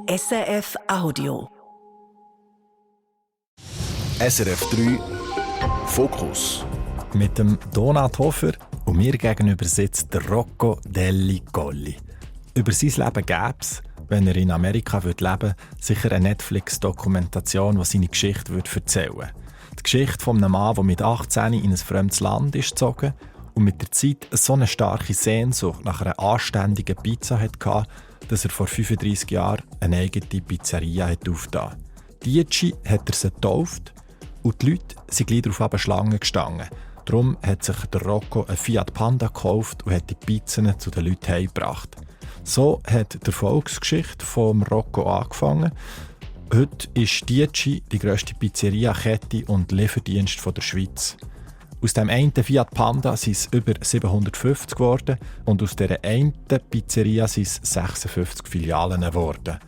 SRF Audio. SRF 3 Fokus. Mit dem Donat Hofer und mir gegenüber sitzt der Rocco Delle Colli. Über sein Leben gäbe es, wenn er in Amerika leben würde, sicher eine Netflix-Dokumentation, die seine Geschichte erzählen würde. Die Geschichte von einem Mann, der mit 18 in ein fremdes Land ist gezogen und mit der Zeit so eine starke Sehnsucht nach einer anständigen Pizza hatte, dass er vor 35 Jahren eine eigene Pizzeria aufgetan hat. Dietschi hat er sie getauft und die Leute sind gleich darauf Schlangen gestanden. Darum hat sich der Rocco einen Fiat Panda gekauft und hat die Pizzen zu den Leuten heimgebracht. So hat die Erfolgsgeschichte vom Rocco angefangen. Heute ist Dietschi die grösste Pizzeria-Kette und Lieferdienst der Schweiz. Aus dem einen Fiat Panda sind es über 750 geworden und aus dieser einen Pizzeria sind es 56 Filialen geworden.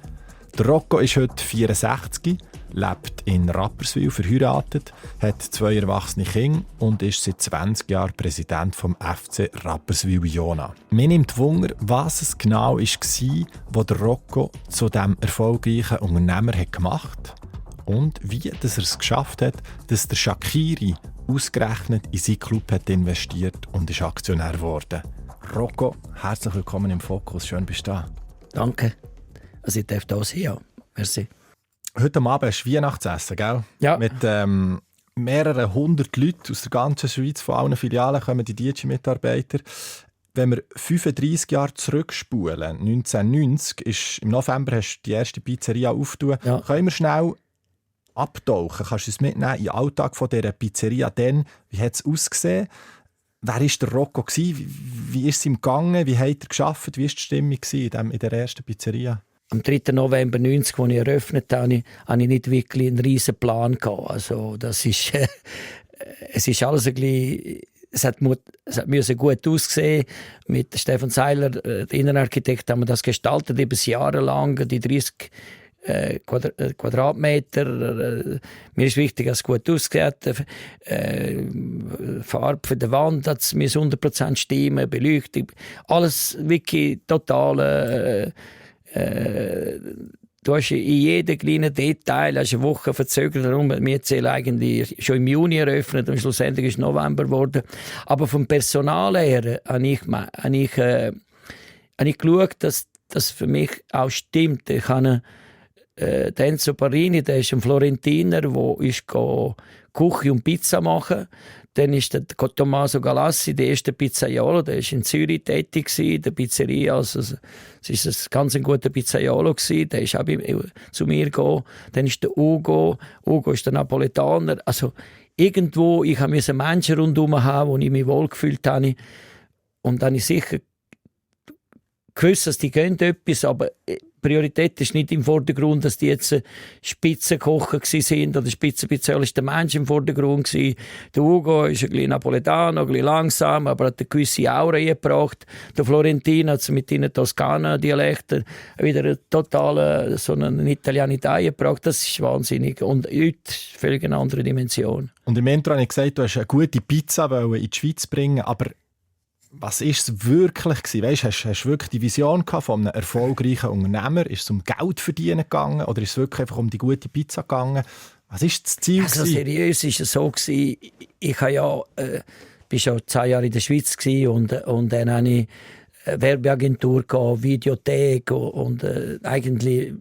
Der Rocco ist heute 64, lebt in Rapperswil, verheiratet, hat 2 erwachsene Kinder und ist seit 20 Jahren Präsident vom FC Rapperswil-Jona. Mir nimmt Wunder, was es genau war, was der Rocco zu diesem erfolgreichen Unternehmer gemacht hat und wie er es geschafft hat, dass der Shaqiri ausgerechnet in seinen Club hat investiert und ist Aktionär geworden. Rocco, herzlich willkommen im Fokus. Schön, bist du da. Danke. Also ich darf da sein, ja. Merci. Heute Abend hast du Weihnachtsessen, gell? Ja. Mit mehreren 100 Leuten aus der ganzen Schweiz, von allen Filialen kommen die Dietschi-Mitarbeiter. Wenn wir 35 Jahre zurückspulen, 1990, ist, im November hast du die erste Pizzeria aufgetan. Ja. Können wir schnell abtauchen? Kannst du uns mitnehmen in den Alltag von dieser Pizzeria? Dann, wie hat es ausgesehen? Wer war der Rocco? Wie ist es ihm gegangen? Wie hat er gearbeitet? Wie war die Stimmung in der ersten Pizzeria? Am 3. November 1990, als ich eröffnet habe, hatte ich nicht wirklich einen riesen Plan gehabt. Also das ist, es ist alles ein bisschen, es musste gut aussehen. Mit Stefan Seiler, der Innenarchitekt, haben wir das gestaltet, eben jahrelang, die 30 Quadratmeter. Mir ist wichtig, dass es gut aussieht. Farbe für die Wand muss 100% stimmen, Beleuchtung, alles wirklich total. Du hast in jedem kleinen Detail eine Woche verzögert. Darum hat wir zählen eigentlich schon im Juni eröffnet und schlussendlich ist es November geworden. Aber vom Personal her habe ich geschaut, dass das für mich auch stimmt. Ich habe Enzo Parini, der ist ein Florentiner, der ist Küche und Pizza machen. Dann ist der Tommaso Galassi, der erste Pizzaiolo, der war in Zürich tätig in der Pizzeria. Also, es war ein ganz guter Pizzaiolo, der ist auch zu mir gekommen. Dann ist der Ugo ist der Napoletaner. Also irgendwo, ich musste Menschen rundherum haben, wo ich mich wohlgefühlt habe. Und dann habe ich sicher gewusst, dass die gehen etwas, aber Priorität ist nicht im Vordergrund, dass die jetzt Spitzenkocher sind oder Spitzenpizzaiolen. Ist der Mensch im Vordergrund gewesen. Der Ugo ist ein bisschen Napoletano, ein bisschen langsam, aber hat eine gewisse Aura gebracht. Der Florentino hat mit seinen Toskana-Dialekten wieder eine totale so eine Italianität gebracht. Das ist wahnsinnig. Und heute völlig eine andere Dimension. Und im Intro habe ich gesagt, du hast eine gute Pizza in die Schweiz bringen, aber was war es wirklich? Weißt, hast du wirklich die Vision von einem erfolgreichen Unternehmer? Ist es um Geld verdienen gegangen oder ist es wirklich einfach um die gute Pizza gegangen? Was war das Ziel? Also seriös war es so. Ich war schon 10 Jahre in der Schweiz und dann hatte ich eine Werbeagentur, Videothek und eigentlich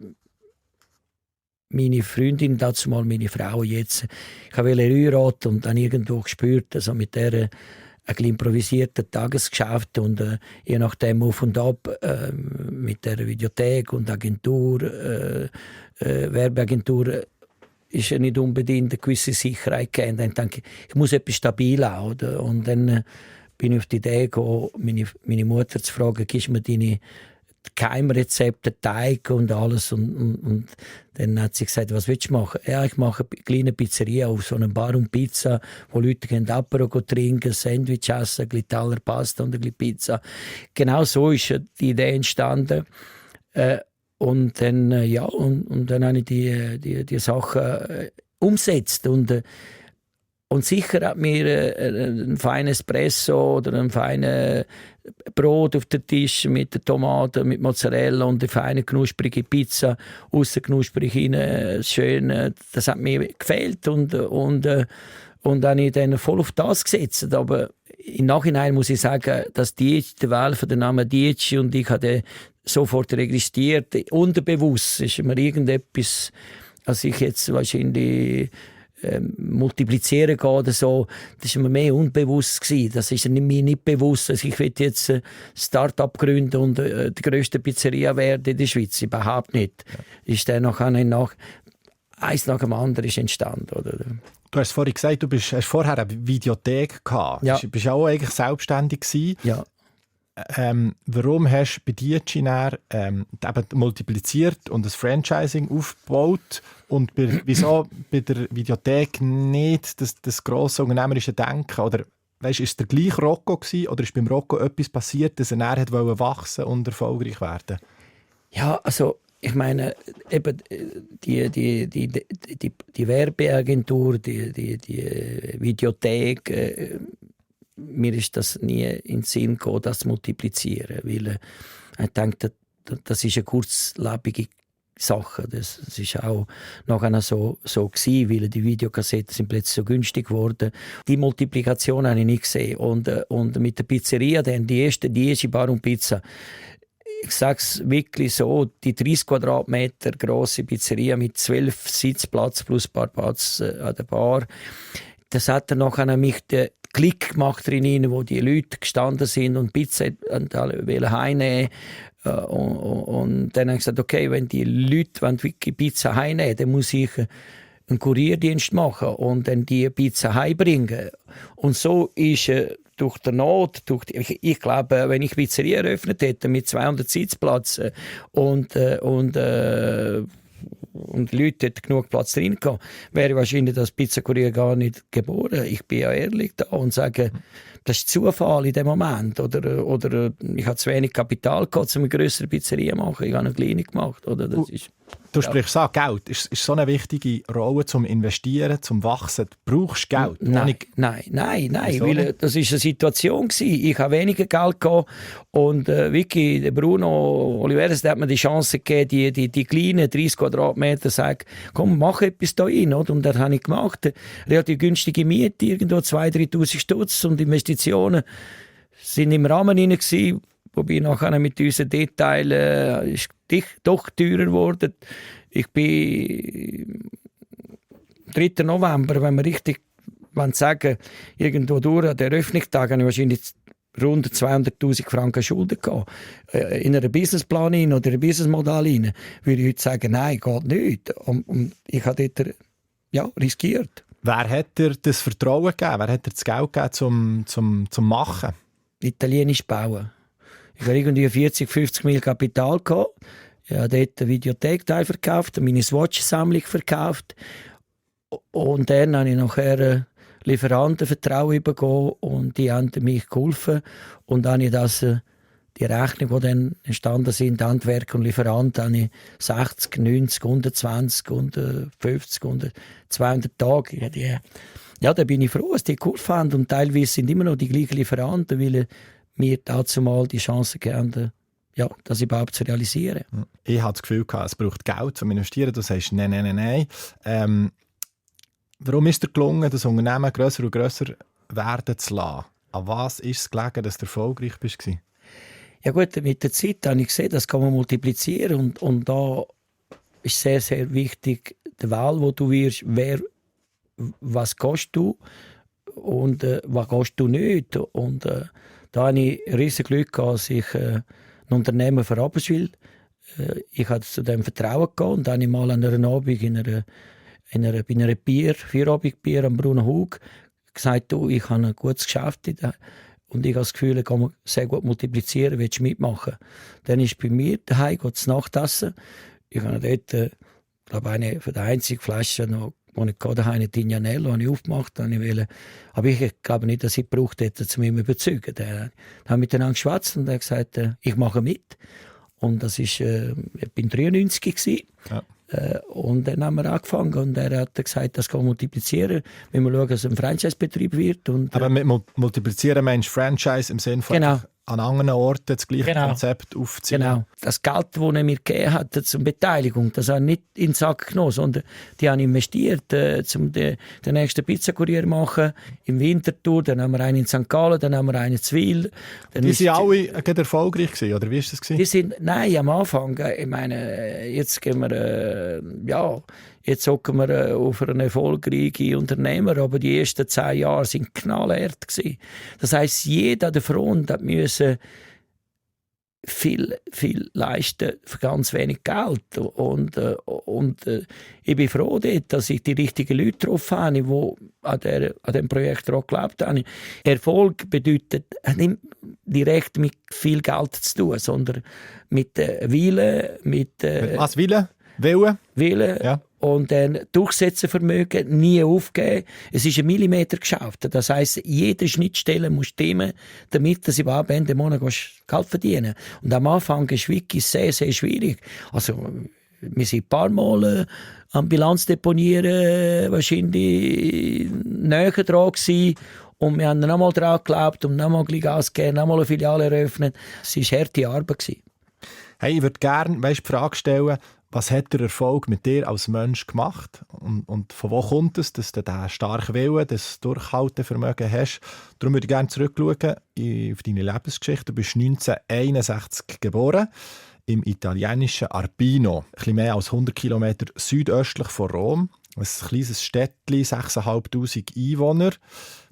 meine Freundin, dazu mal meine Frau jetzt. Ich wollte heiraten und dann irgendwo gespürt, also mit der ein bisschen improvisiertes Tagesgeschäft und je nachdem auf und ab mit der Videothek und Agentur, Werbeagentur ist ja nicht unbedingt eine gewisse Sicherheit gegeben. Dann denke ich muss etwas stabil haben. Oder? Und dann bin ich auf die Idee gekommen, meine Mutter zu fragen, gibst du mir deine Geheimrezepte, Teig und alles. Und dann hat sie gesagt, was willst du machen? Ja, ich mache eine kleine Pizzeria auf, so einen Bar und Pizza, wo Leute gehen Apero trinken, Sandwich essen, ein bisschen Taler Pasta und ein bisschen Pizza. Genau so ist die Idee entstanden. Und dann, und dann habe ich die Sachen umgesetzt. Und Und sicher hat mir ein feines Espresso oder ein feines Brot auf den Tisch mit den Tomaten, mit Mozzarella und eine feine knusprige Pizza, aussen knusprig rein, schön, das hat mir gefällt und habe ich dann voll auf das gesetzt. Aber im Nachhinein muss ich sagen, dass Dietschi, der Wahl von den Namen Dietschi, und ich habe sofort registriert, unterbewusst ist mir irgendetwas, als ich jetzt wahrscheinlich multiplizieren gehe oder so, das war mir mehr unbewusst gewesen. Das ist mir nicht bewusst, dass ich jetzt ein Start-up gründen und die grösste Pizzeria werden in der Schweiz. Überhaupt nicht. Ja. Ist dann eins nach dem anderen ist entstanden. Oder? Du hast vorhin gesagt, hast vorher eine Videothek gehabt. Ja. Du bist auch eigentlich selbstständig gewesen. Ja. Warum hast du bei Dietschi eben multipliziert und ein Franchising aufgebaut und wieso bei der Videothek nicht das grosse unternehmerische Denken? Oder weißt, ist es der gleiche Rocco gewesen, oder ist beim Rocco etwas passiert, dass er nachher wollte wachsen und erfolgreich werden? Ja, also ich meine, eben die Werbeagentur, die Videothek, mir ist das nie in den Sinn gekommen, das zu multiplizieren, weil ich denke, das ist eine kurzlebige Sache. Das ist auch nachher so gewesen, weil die Videokassetten sind plötzlich so günstig geworden. Die Multiplikation habe ich nicht gesehen. Und mit der Pizzeria, dann die erste Dietschi Bar und Pizza, ich sage es wirklich so, die 30 Quadratmeter grosse Pizzeria mit 12 Sitzplatz plus ein paar Platz an der Bar, das hat dann nachher mich den Klick gemacht drin, wo die Leute gestanden sind und Pizza heimnehmen und dann habe ich gesagt, okay, wenn die Leute wirklich Pizza heimnehmen, dann muss ich einen Kurierdienst machen und dann die Pizza heimbringen. Und so ist durch die Not, ich glaube, wenn ich Pizzeria eröffnet hätte mit 200 Sitzplätzen und die Leute hätten genug Platz drin gehabt, wäre wahrscheinlich das Pizzakurier gar nicht geboren. Ich bin ja ehrlich da und sage, das ist Zufall in dem Moment. Oder ich habe zu wenig Kapital gehabt, um eine grössere Pizzeria zu machen. Ich habe eine kleine gemacht. Oder das ist, du sprichst an, Geld ist so eine wichtige Rolle zum Investieren, zum Wachsen. Du brauchst Geld. Nein, weil das war eine Situation gewesen. Ich habe weniger Geld gehabt und wirklich, der Bruno Oliveres, der hat mir die Chance gegeben, die kleinen 30 Quadratmeter, sagt, komm, mach etwas da rein. Oder? Und das habe ich gemacht. Relativ günstige Miete, irgendwo 2'000, 3'000 Stutz und Investitionen sind im Rahmen rein gewesen. Wobei nachher mit unseren Detailen ist doch teurer geworden. Ich bin 3. November, wenn wir richtig sagen, irgendwo durch an den Eröffnungstag habe ich wahrscheinlich rund 200'000 Franken Schulden gehabt. In einem Businessplan oder einem Businessmodell würde ich heute sagen, nein, geht nicht. Und ich habe dort riskiert. Wer hat dir das Vertrauen gegeben? Wer hat dir das Geld gegeben zum Machen? Italienisch bauen. Ich habe irgendwie 40-50 Mil Kapital gehabt. Ich habe dort einen Videothekteil verkauft, meine Swatch-Sammlung verkauft. Und dann habe ich nachher Lieferantenvertrauen bekommen und die haben mir geholfen. Und dann habe ich die Rechnung, die dann entstanden sind, Handwerker und Lieferanten, habe ich 60, 90, 120, 150, 200 Tage. Ja, da bin ich froh, dass die geholfen haben. Und teilweise sind immer noch die gleichen Lieferanten, weil mir dazu mal die Chance gegeben, das überhaupt zu realisieren. Ich hatte das Gefühl, es braucht Geld zum Investieren. Du sagst, nein. Warum ist es dir gelungen, das Unternehmen grösser und grösser werden zu lassen? An was ist es gelegen, dass du erfolgreich bist? Ja gut, mit der Zeit habe ich gesehen, das kann man multiplizieren. Und da ist sehr, sehr wichtig, die Wahl, wo du wirst, was kostet du und was kostet du nicht. Und da habe ich riesen Glück gehabt, dass ich ein Unternehmen für Rapperswil. Ich hatte zu dem Vertrauen gehabt und dann habe ich mal an einer Abend in einer Feierabendbier am Bruno Hug gesagt, du, ich habe ein gutes Geschäft und ich habe das Gefühl, ich kann man sehr gut multiplizieren, willst du mitmachen? Dann ist bei mir daheim, geht es Nachtessen. Ich habe dort, glaube eine von den einzigen Flaschen noch, die ich daheim hatte, Tignanello, habe ich aufgemacht. Aber ich glaube nicht, dass ich gebraucht hätte, um mich zu überzeugen. Dann haben wir miteinander geschwätzt und er hat gesagt, ich mache mit. Und das war, ich bin 93 gewesen. Ja. Und dann haben wir angefangen und er hat gesagt, das kann man multiplizieren, wenn wir schauen, dass es ein Franchise-Betrieb wird. Und, aber mit multiplizieren meinst Franchise im Sinne von genau. An anderen Orten das gleiche Konzept aufziehen. Genau. Das Geld, das er mir gegeben hat zur Beteiligung, das habe ich nicht in den Sack genommen, sondern die haben investiert, um den nächsten Pizzakurier zu machen. Im Winterthur, dann haben wir einen in St. Gallen, dann haben wir einen in Zwil. Die waren alle erfolgreich gewesen, oder wie war das gewesen? Die sind, nein, am Anfang. Ich meine, jetzt gehen wir, jetzt hocken wir auf einen erfolgreichen Unternehmer, aber die ersten 10 Jahre waren knallhart gewesen. Das heisst, jeder an der Front hat müssen viel leisten für ganz wenig Geld. Und ich bin froh dort, dass ich die richtigen Leute getroffen habe, die an diesem Projekt auch geglaubt haben. Erfolg bedeutet nicht direkt mit viel Geld zu tun, sondern mit Willen, was Willen? Willen. Ja. Und dann Durchsetzungsvermögen, nie aufgeben. Es ist ein Millimeter geschafft. Das heisst, jede Schnittstelle muss stimmen, damit du am Ende des Monats Geld verdienen kannst. Und am Anfang ist wirklich sehr, sehr schwierig. Also, wir sind ein paar Mal am Bilanz deponieren, wahrscheinlich näher dran gewesen. Und wir haben nochmal daran geglaubt und nochmal Gas gegeben, nochmal eine Filiale eröffnet. Es war harte Arbeit. Hey, ich würde gerne die Frage stellen, was hat der Erfolg mit dir als Mensch gemacht? Und von wo kommt es, dass du diesen starken Willen, das Durchhaltevermögen hast? Darum würde ich gerne zurückschauen auf deine Lebensgeschichte. Du bist 1961 geboren, im italienischen Arbino, ein bisschen mehr als 100 Kilometer südöstlich von Rom. Ein kleines Städtchen, 6'500 Einwohner.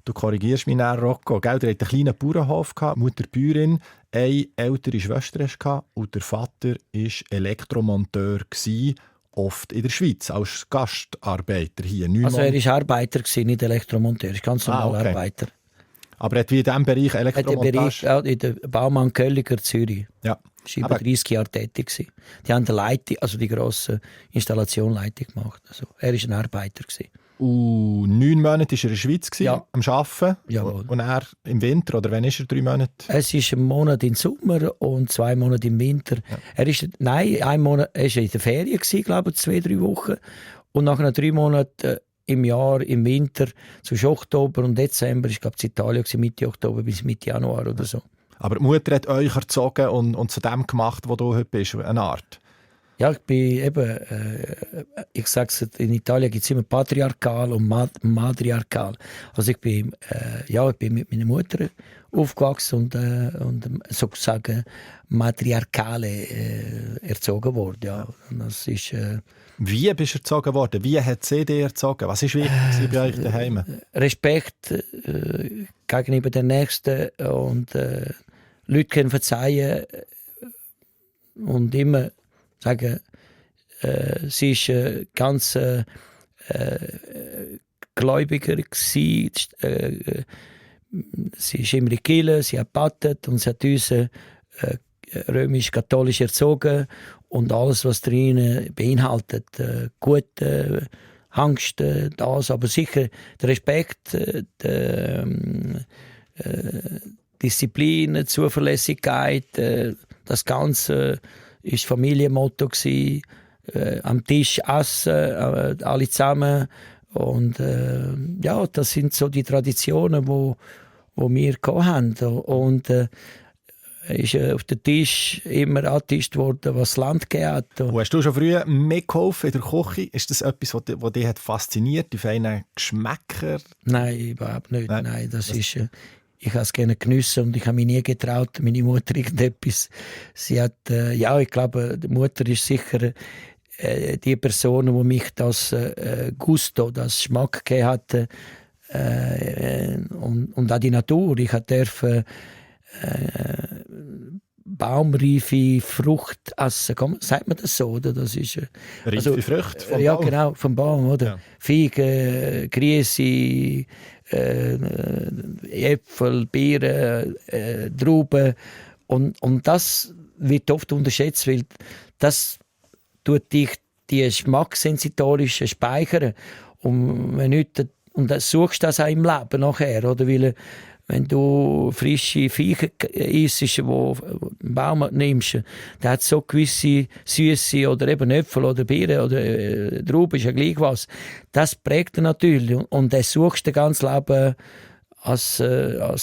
Du korrigierst mich nachher, Rocco. Gell, du hattest einen kleinen Bauernhof, Mutter Bäuerin, eine ältere Schwester und der Vater war Elektromonteur, oft in der Schweiz, als Gastarbeiter hier. Also er war Arbeiter, nicht Elektromonteur, er ist ganz normaler Arbeiter. Aber er hat wie in diesem Bereich Elektromontage? In der Baumann Kölliger Zürich. Ja. Er war über 30 Jahre tätig. Die haben die Leitung, also die grosse Installationleitung gemacht. Also, er war ein Arbeiter. Und 9 Monate war er in der Schweiz am Arbeiten. Jawohl. Und er im Winter, oder wann ist er 3 Monate? Es ist ein Monat im Sommer und 2 Monate im Winter. Ja. Ein Monat, er war in der Ferien, glaube ich, 2-3 Wochen. Und nach 3 Monaten im Jahr, im Winter, zwischen Oktober und Dezember, ich glaube, in Italien Mitte Oktober bis Mitte Januar oder so. Aber die Mutter hat euch erzogen und zu dem gemacht, wo du heute bist, eine Art? Ja, ich bin eben, ich sage es, in Italien gibt es immer patriarchal und matriarchal. Also ich bin mit meiner Mutter aufgewachsen und sozusagen matriarchale erzogen worden. Ja. Und das ist, wie bist du erzogen worden? Wie hat sie dich erzogen? Was war wichtig bei euch daheim? Respekt gegenüber den Nächsten und Leute können verzeihen und immer sagen, sie war ganz Gläubiger. Sie ist immer in die Kirche, sie hat gebetet und sie hat uns römisch-katholisch erzogen. Und alles, was drin beinhaltet, gute Angst, das, aber sicher der Respekt, Disziplin, Zuverlässigkeit, das Ganze war Familienmotto gewesen. Am Tisch essen, alle zusammen. Und ja, das sind so die Traditionen, wo wir haben. Und ist auf den Tisch immer angetischt worden, was das Land gegeben hat. Und hast du schon früh mitgeholfen in der Küche? Ist das etwas, was dich fasziniert, die feinen Geschmäcker? Nein, überhaupt nicht. Nein, das ist... Ich habe es gerne genossen und ich habe mich nie getraut, meine Mutter irgendetwas. Sie hat, ich glaube, die Mutter ist sicher die Person, die mich das Gusto, das Geschmack gegeben hat. Und auch die Natur. Ich durfte baumreife Frucht essen. Sagt man das so? Oder? Das ist, reife Frucht vom ja, Baum? genau, vom Baum. Oder? Ja. Feigen, Grieße, Äpfel, Beeren, Trauben. Und das wird oft unterschätzt, weil das tut dich die geschmackssensitorische speichern. Und wenn nicht, und das suchst du das auch im Leben nachher, oder? Weil wenn du frische Viecher isst, die du im Baum nimmst, der hat so gewisse Süße oder eben Äpfel oder Beeren oder Trauben, ist ja gleich was. Das prägt natürlich und das suchst du das ganze Leben als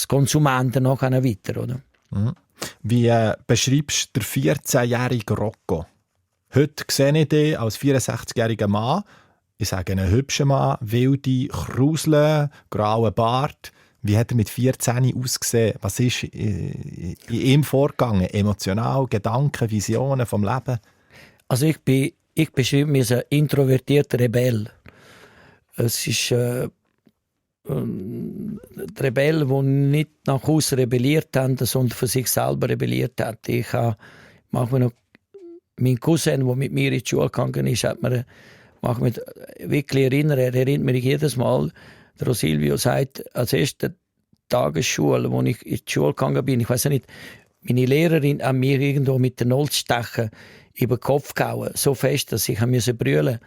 Konsument nachher weiter, oder? Mhm. Wie beschreibst du den 14-jährigen Rocco? Heute sehe ich dich als 64-jähriger Mann. Ich sage einen hübschen Mann, wilde Krusel, grauen Bart. Wie hat er mit 14 ausgesehen? Was ist in ihm vorgegangen? Emotional, Gedanken, Visionen vom Leben? Also ich beschreibe mich als ein introvertierter Rebell. Es ist Rebell, die nicht nach außen rebelliert haben, sondern für sich selber rebelliert haben. Ich mache noch mein Cousin, der mit mir in die Schule gegangen ist, mag mich wirklich erinnern. Er erinnert mich jedes Mal. Der Rosilvio sagt, als erste Tagesschule, wo ich in die Schule gegangen bin, ich weiß nicht, meine Lehrerin hat mir irgendwo mit den Holzstechen über den Kopf gehauen, so fest, dass ich brüllen musste.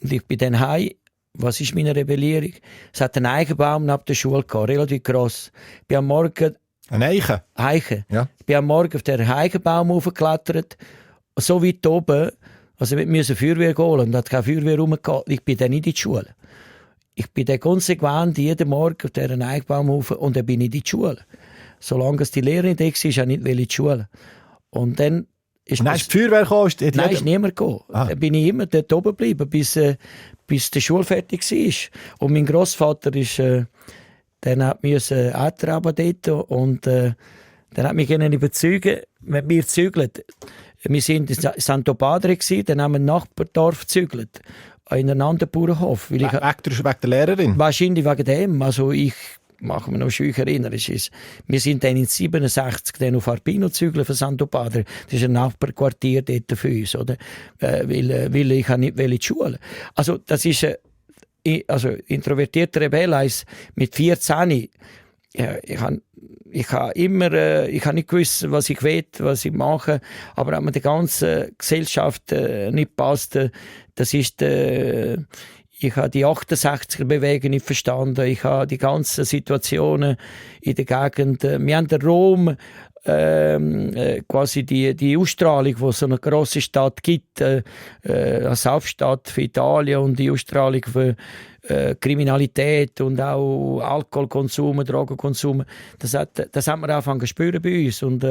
Und ich bin dann heim. Was ist meine Rebellierung? Es hat einen Eichenbaum neben der Schule gehabt, relativ gross. Ich bin am Morgen... Ein Eichen? Eichen. Ja. Ich bin am Morgen auf den Eichenbaum hochgeklettert, so weit oben, also wir mussten Feuerwehr holen und hat keine Feuerwehr rumgegangen. Ich bin dann nicht in die Schule. Ich bin dann konsequent jeden Morgen auf diesen Eichenbaum hoch und dann bin ich in die Schule. Solange die Lehrerin da war, ist ich nicht in die Schule. Und dann ist die Feuerwehr gekommen? Nein, ist niemand gekommen. Dann bin ich immer dort oben geblieben, bis die Schule fertig war. Und mein Grossvater ist, dann hat mir Äther dort und dann hat mich überzeugen, wenn wir zügeln. Wir waren in Santo Padre, dann haben wir ein Nachbardorf gezügelt. In einem anderen Bauernhof. Wegen der Lehrerin? Wahrscheinlich wegen dem. Also ich mache mich noch schön erinnern. Wir sind dann in 67 dann auf Arpino gezügelt von Santo Padre. Das ist ein Nachbarquartier dort für uns. Oder? Weil ich nicht in die Schule. Also das ist introvertierter Rebell heisst, mit 14 ich habe nicht gewusst, was ich will, was ich mache, aber hat mir die ganze Gesellschaft nicht passt. Das ist ich habe die 68er-Bewegung nicht verstanden. Ich habe die ganzen Situationen in der Gegend. Wir haben den Rom, quasi die Ausstrahlung, die so eine grosse Stadt gibt, als Hauptstadt für Italien und die Ausstrahlung für Kriminalität und auch Alkoholkonsum, Drogenkonsum. Das hat man angefangen zu spüren bei uns und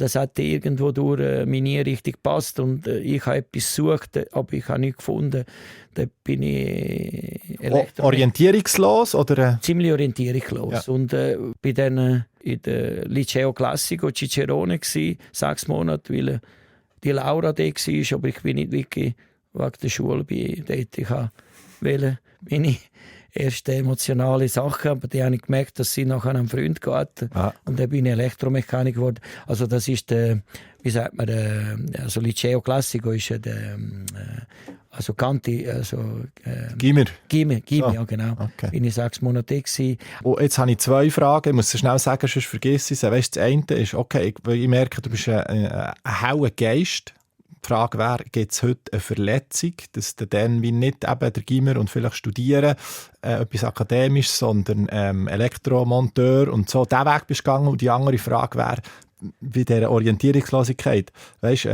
das hat irgendwo durch meine Richtung gepasst und ich habe etwas gesucht, aber ich habe nichts gefunden. Da bin ich orientierungslos? Oder? Ziemlich orientierungslos. Ja. Und bin dann in der Liceo Classico Cicerone gsi, 6 Monate, weil die Laura da war, aber ich bin nicht wirklich wegen der Schule dort. Ich wollte meine erste emotionale Sachen, aber die habe ich gemerkt, dass sie nachher einen Freund geht. Und dann bin ich Elektromechaniker geworden. Also das ist wie sagt man, also Liceo Classico ist also Kanti, also Gimmer, ja genau. Okay. Bin ich 6 Monate gewesen. Oh, jetzt habe ich 2 Fragen, ich muss es schnell sagen, sonst vergiss ich es. Weißt, das eine ist, okay, ich merke, du bist ein hauer Geist. Die Frage wäre, gibt es heute eine Verletzung, dass du dann wie nicht eben der Gimmer und vielleicht studieren, etwas Akademisches, sondern Elektromonteur und so diesen Weg bist gegangen? Und die andere Frage wäre, wie dieser Orientierungslosigkeit, weißt,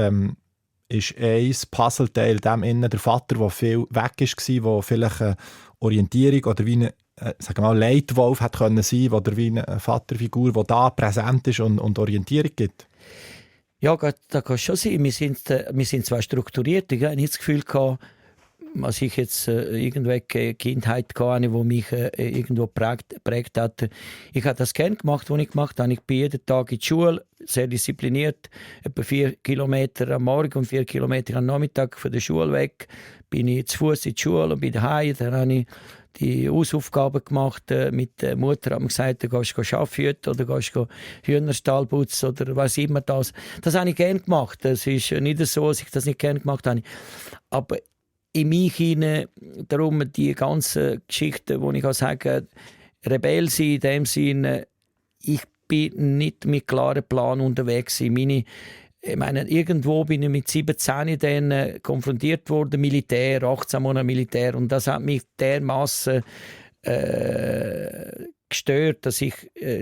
ist ein Puzzleteil dem innen der Vater, der viel weg war, der vielleicht eine Orientierung oder wie eine sagen wir mal, Leitwolf hat können sein, oder wie eine Vaterfigur, die da präsent ist und Orientierung gibt? Ja, da kann es schon sein. Wir sind zwar strukturiert, ich habe nicht das Gefühl gehabt, als ich jetzt irgendwelche Kindheit hatte, die mich irgendwo geprägt hat. Ich habe das gerne gemacht, was ich gemacht habe. Ich bin jeden Tag in die Schule, sehr diszipliniert, etwa 4 Kilometer am Morgen und 4 Kilometer am Nachmittag von der Schule weg. Bin ich zu Fuß in die Schule und bin daheim. Dann habe ich die Hausaufgaben gemacht. Mit der Mutter haben gesagt, du gehst arbeiten oder gehst Hühnerstall putzen oder was immer das. Das habe ich gerne gemacht. Es ist nicht so, dass ich das nicht gerne gemacht habe. Aber in mich hinein, darum die ganzen Geschichten, wo ich sagen kann, Rebell sein in dem Sinne, ich bin nicht mit klarem Plan unterwegs. Ich meine, irgendwo bin ich mit 17 dann konfrontiert worden, Militär, 18 Monate Militär, und das hat mich dermassen gestört, dass ich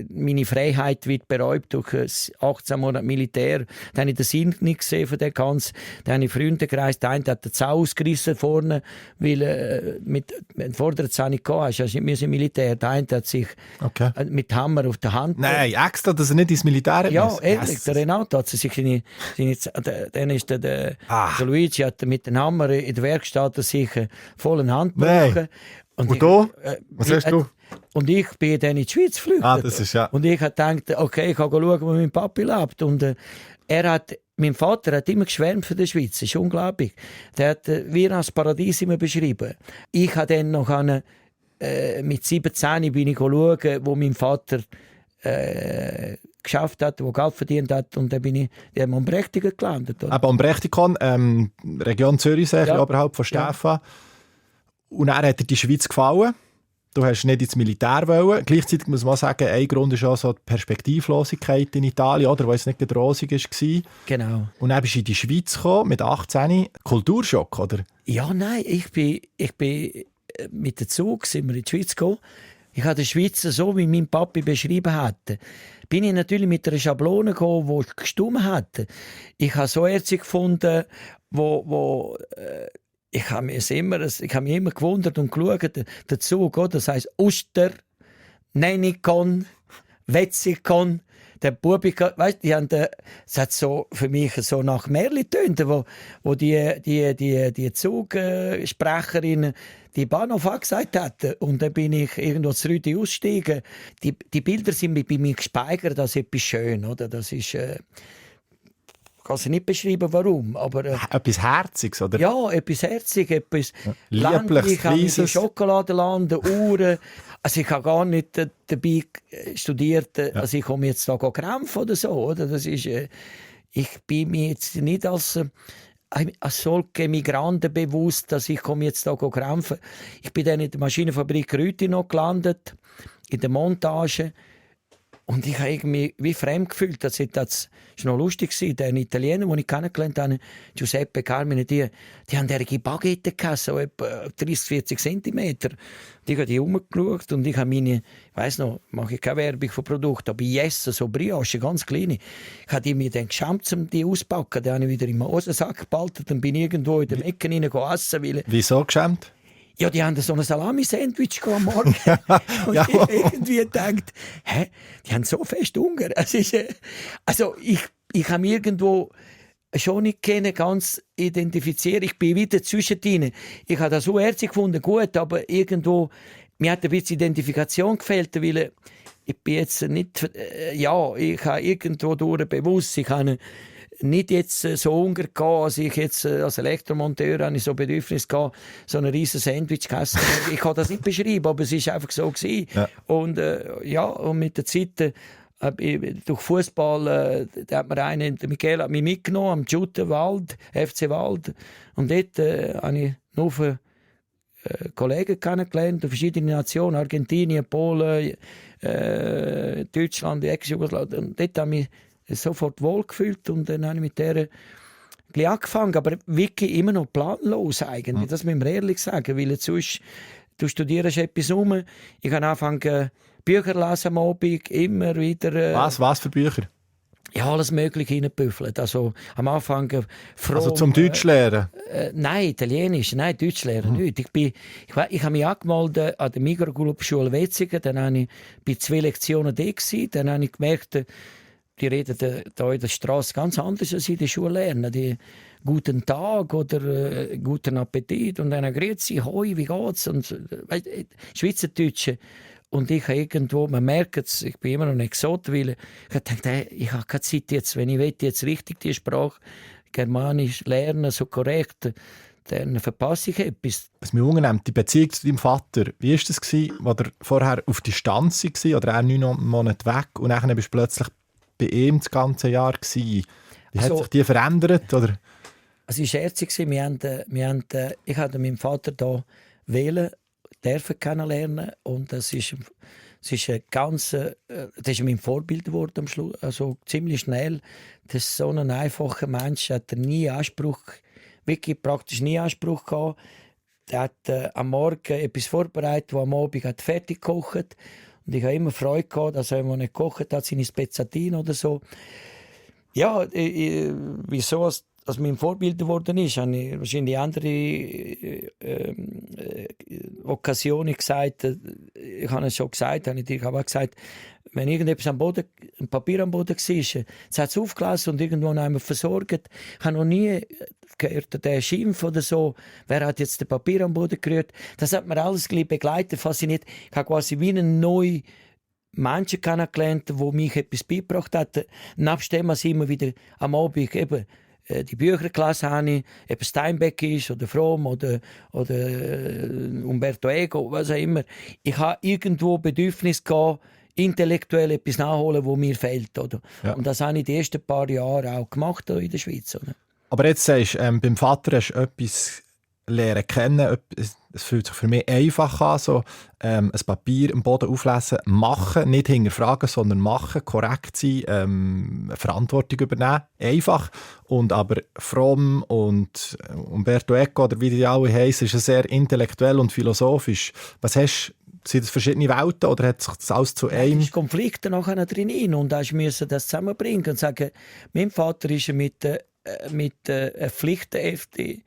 meine Freiheit wird beräubt durch 18 Monate Militär. Dann habe ich den Sinn nicht gesehen von dem Ganzen. Dann habe ich Freunde gereist. Der eine hat den Zaun ausgerissen vorne, weil mit vor der Zahn nicht gehen hast. Also wir sind Militär. Der eine hat sich mit Hammer auf der Hand... Nein, extra, dass er nicht ins Militär hat. Ja, ehrlich. Der Renato hat sich dann ist der Luigi hat mit dem Hammer in der Werkstatt sich voll in Hand gebrochen. Und du? Was hast du? Und ich bin dann in die Schweiz geflüchtet. Das ist, ja. Und ich habe gedacht, okay, ich kann schauen, wo mein Papi lebt. Und mein Vater hat immer geschwärmt von der Schweiz. Das ist unglaublich. Der hat wie als Paradies immer beschrieben. Ich habe dann noch mit 17 bin ich schauen, wo mein Vater geschafft hat, wo Geld verdient hat, und dann bin ich am Brechtigen gelandet. Oder? Aber am Brechtikon, Region Zürichsee, oberhalb von Stefan. Ja. Und dann hat dir die Schweiz gefallen. Du hast nicht ins Militär wollen. Gleichzeitig muss man sagen, ein Grund ist auch so die Perspektivlosigkeit in Italien, oder, wo es nicht rosig war. Genau. Und dann bist du in die Schweiz gekommen, mit 18. Kulturschock, oder? Ja, nein, ich bin mit dem Zug sind wir in die Schweiz gekommen. Ich habe die Schweiz so, wie mein Papi beschrieben hat. Bin ich natürlich mit einer Schablone gekommen, die gestimmt hat. Ich habe so Ärzte gefunden, wo ich habe mich immer gewundert und geschaut, der Zug, das heisst Uster, Nennikon, Wetzikon, der Bubika, weißt, die haben, es hat so für mich so nach Märchen getönt, wo die Zugsprecherin die Bahnhof angesagt hat. Und dann bin ich irgendwo zu Rüti ausgestiegen. Die Bilder sind bei mir gespeichert als etwas schön, oder? Das ist kann sie nicht beschreiben, warum. Aber, etwas Herziges, oder? Ja, etwas Herziges, etwas Liebliches, ich habe in Schokoladenland, Uhren. Also ich habe gar nicht dabei studiert, also ich komme jetzt da kämpfen oder so. Oder? Das ist, ich bin mir jetzt nicht als solche Migranten bewusst, dass ich komme jetzt da kämpfen. Ich bin dann in der Maschinenfabrik Rüti noch gelandet, in der Montage. Und ich habe irgendwie wie fremd gefühlt. Das war noch lustig. Der Italiener, den ich kennengelernt habe, Giuseppe Carmine, die haben derige Baguette gehabt, so etwa 30-40 cm. Ich habe die rumgeschaut und ich habe meine, ich weiss noch, mache ich keine Werbung von Produkten, aber Jessen, so Brioche, ganz kleine. Ich habe mir dann geschämt, um die auszupacken. Dann habe ich wieder in meinen Hosensack gebaltet und bin irgendwo in den Ecken rein essen. Wieso geschämt? Ja, die haben so ein Salami-Sandwich am Morgen. Und ja. Ich irgendwie gedacht, die haben so fest Hunger. Also ich habe mich irgendwo schon nicht ganz identifiziert. Ich bin wieder zwischendrin. Ich habe das so herzig gefunden, gut, aber irgendwo, mir hat ein bisschen Identifikation gefehlt, weil ich bin jetzt nicht, ich habe irgendwo durch bewusst, ich habe nicht jetzt so Hunger gehabt, als ich jetzt als Elektromonteur habe ich so Bedürfnis gehabt, so ein riesen Sandwich zu essen. Ich kann das nicht beschreiben, aber es war einfach so gewesen. Ja. Und und mit der Zeit durch Fußball, da hat mir einer, der Michael hat mich mitgenommen am Juttenwald, FC Wald, und dort habe ich nur für Kollegen kennengelernt, verschiedene Nationen, Argentinien, Polen, Deutschland, Ex-Jugoslawien, und dort habe ich sofort wohlgefühlt und dann habe ich mit der angefangen, aber wirklich immer noch planlos eigentlich, das müssen wir ehrlich sagen, weil sonst, du studierst etwas um. Ich habe angefangen Bücher lesen am Abend, immer wieder. Was für Bücher? Ja, alles Mögliche reingebüffelt. Also am Anfang Also zum Deutsch lernen? Nein, Italienisch, nein, Deutsch lernen nicht. Ich habe mich angemeldet an der Migrogruppschule Wetzingen, dann habe ich bei 2 Lektionen da gewesen, dann habe ich gemerkt, die reden da in der Straße ganz anders, als in der Schule lernen. Die «Guten Tag» oder «Guten Appetit» und dann «Grüezi, hoi, wie geht's?» und Schweizerdeutsche. Und ich habe irgendwo, man merkt es, ich bin immer noch ein Exot, weil ich dachte, ich habe keine Zeit jetzt, wenn ich jetzt richtig die Sprache Germanisch lernen, so korrekt, dann verpasse ich etwas. Was mich wundert, die Beziehung zu deinem Vater, wie war das, als er vorher auf Distanz war oder er 9 Monate weg und dann bist du plötzlich bei ihm das ganze Jahr gewesen. Wie hat sich die verändert? Oder? Also es war herzig. Ich hatte meinen Vater hier wählen dürfen kennenlernen und das ist mein Vorbild geworden am Schluss, also ziemlich schnell. Das ist so ein einfacher Mensch, hat wirklich praktisch nie Anspruch gehabt. Er hat am Morgen etwas vorbereitet, was am Abend hat fertig gekocht. Und ich habe immer Freude gehabt, dass er nicht gekocht hat, seine Spezzatine oder so. Ja, wieso als mein Vorbild geworden ist, habe ich wahrscheinlich andere Occasionen gesagt. Ich habe es schon gesagt, habe ich aber auch gesagt, wenn irgendetwas am Boden, ein Papier am Boden war, es hat es aufgelassen und irgendwo noch einmal versorgt. Ich habe noch nie gehört, der Schimpf oder so, wer hat jetzt das Papier am Boden gerührt. Das hat mir alles begleitet, fasziniert. Ich habe quasi wie einen neuen Menschen kennengelernt, die mich etwas beigebracht haben. Nebst dem, was ich immer wieder am Abend eben die Bücherklasse habe, ob Steinbeck ist oder Fromm oder Umberto Eco, was auch immer. Ich habe irgendwo Bedürfnis gehabt, intellektuell etwas nachholen, was mir fehlt. Oder? Ja. Und das habe ich die ersten paar Jahre auch gemacht in der Schweiz. Oder? Aber jetzt sagst du, beim Vater hast du etwas lernen kennen. Es fühlt sich für mich einfach an, so ein Papier am Boden auflesen, machen, nicht hinterfragen, sondern machen, korrekt sein, Verantwortung übernehmen, einfach. Und aber Fromm und Umberto Eco, oder wie die alle heissen, ist sehr intellektuell und philosophisch. Was hast du? Sind das verschiedene Welten oder hat sich das alles zu einem? Es ist Konflikte nachher drin und da musste das zusammenbringen und sagen, mein Vater ist mit einer Pflichtenhefte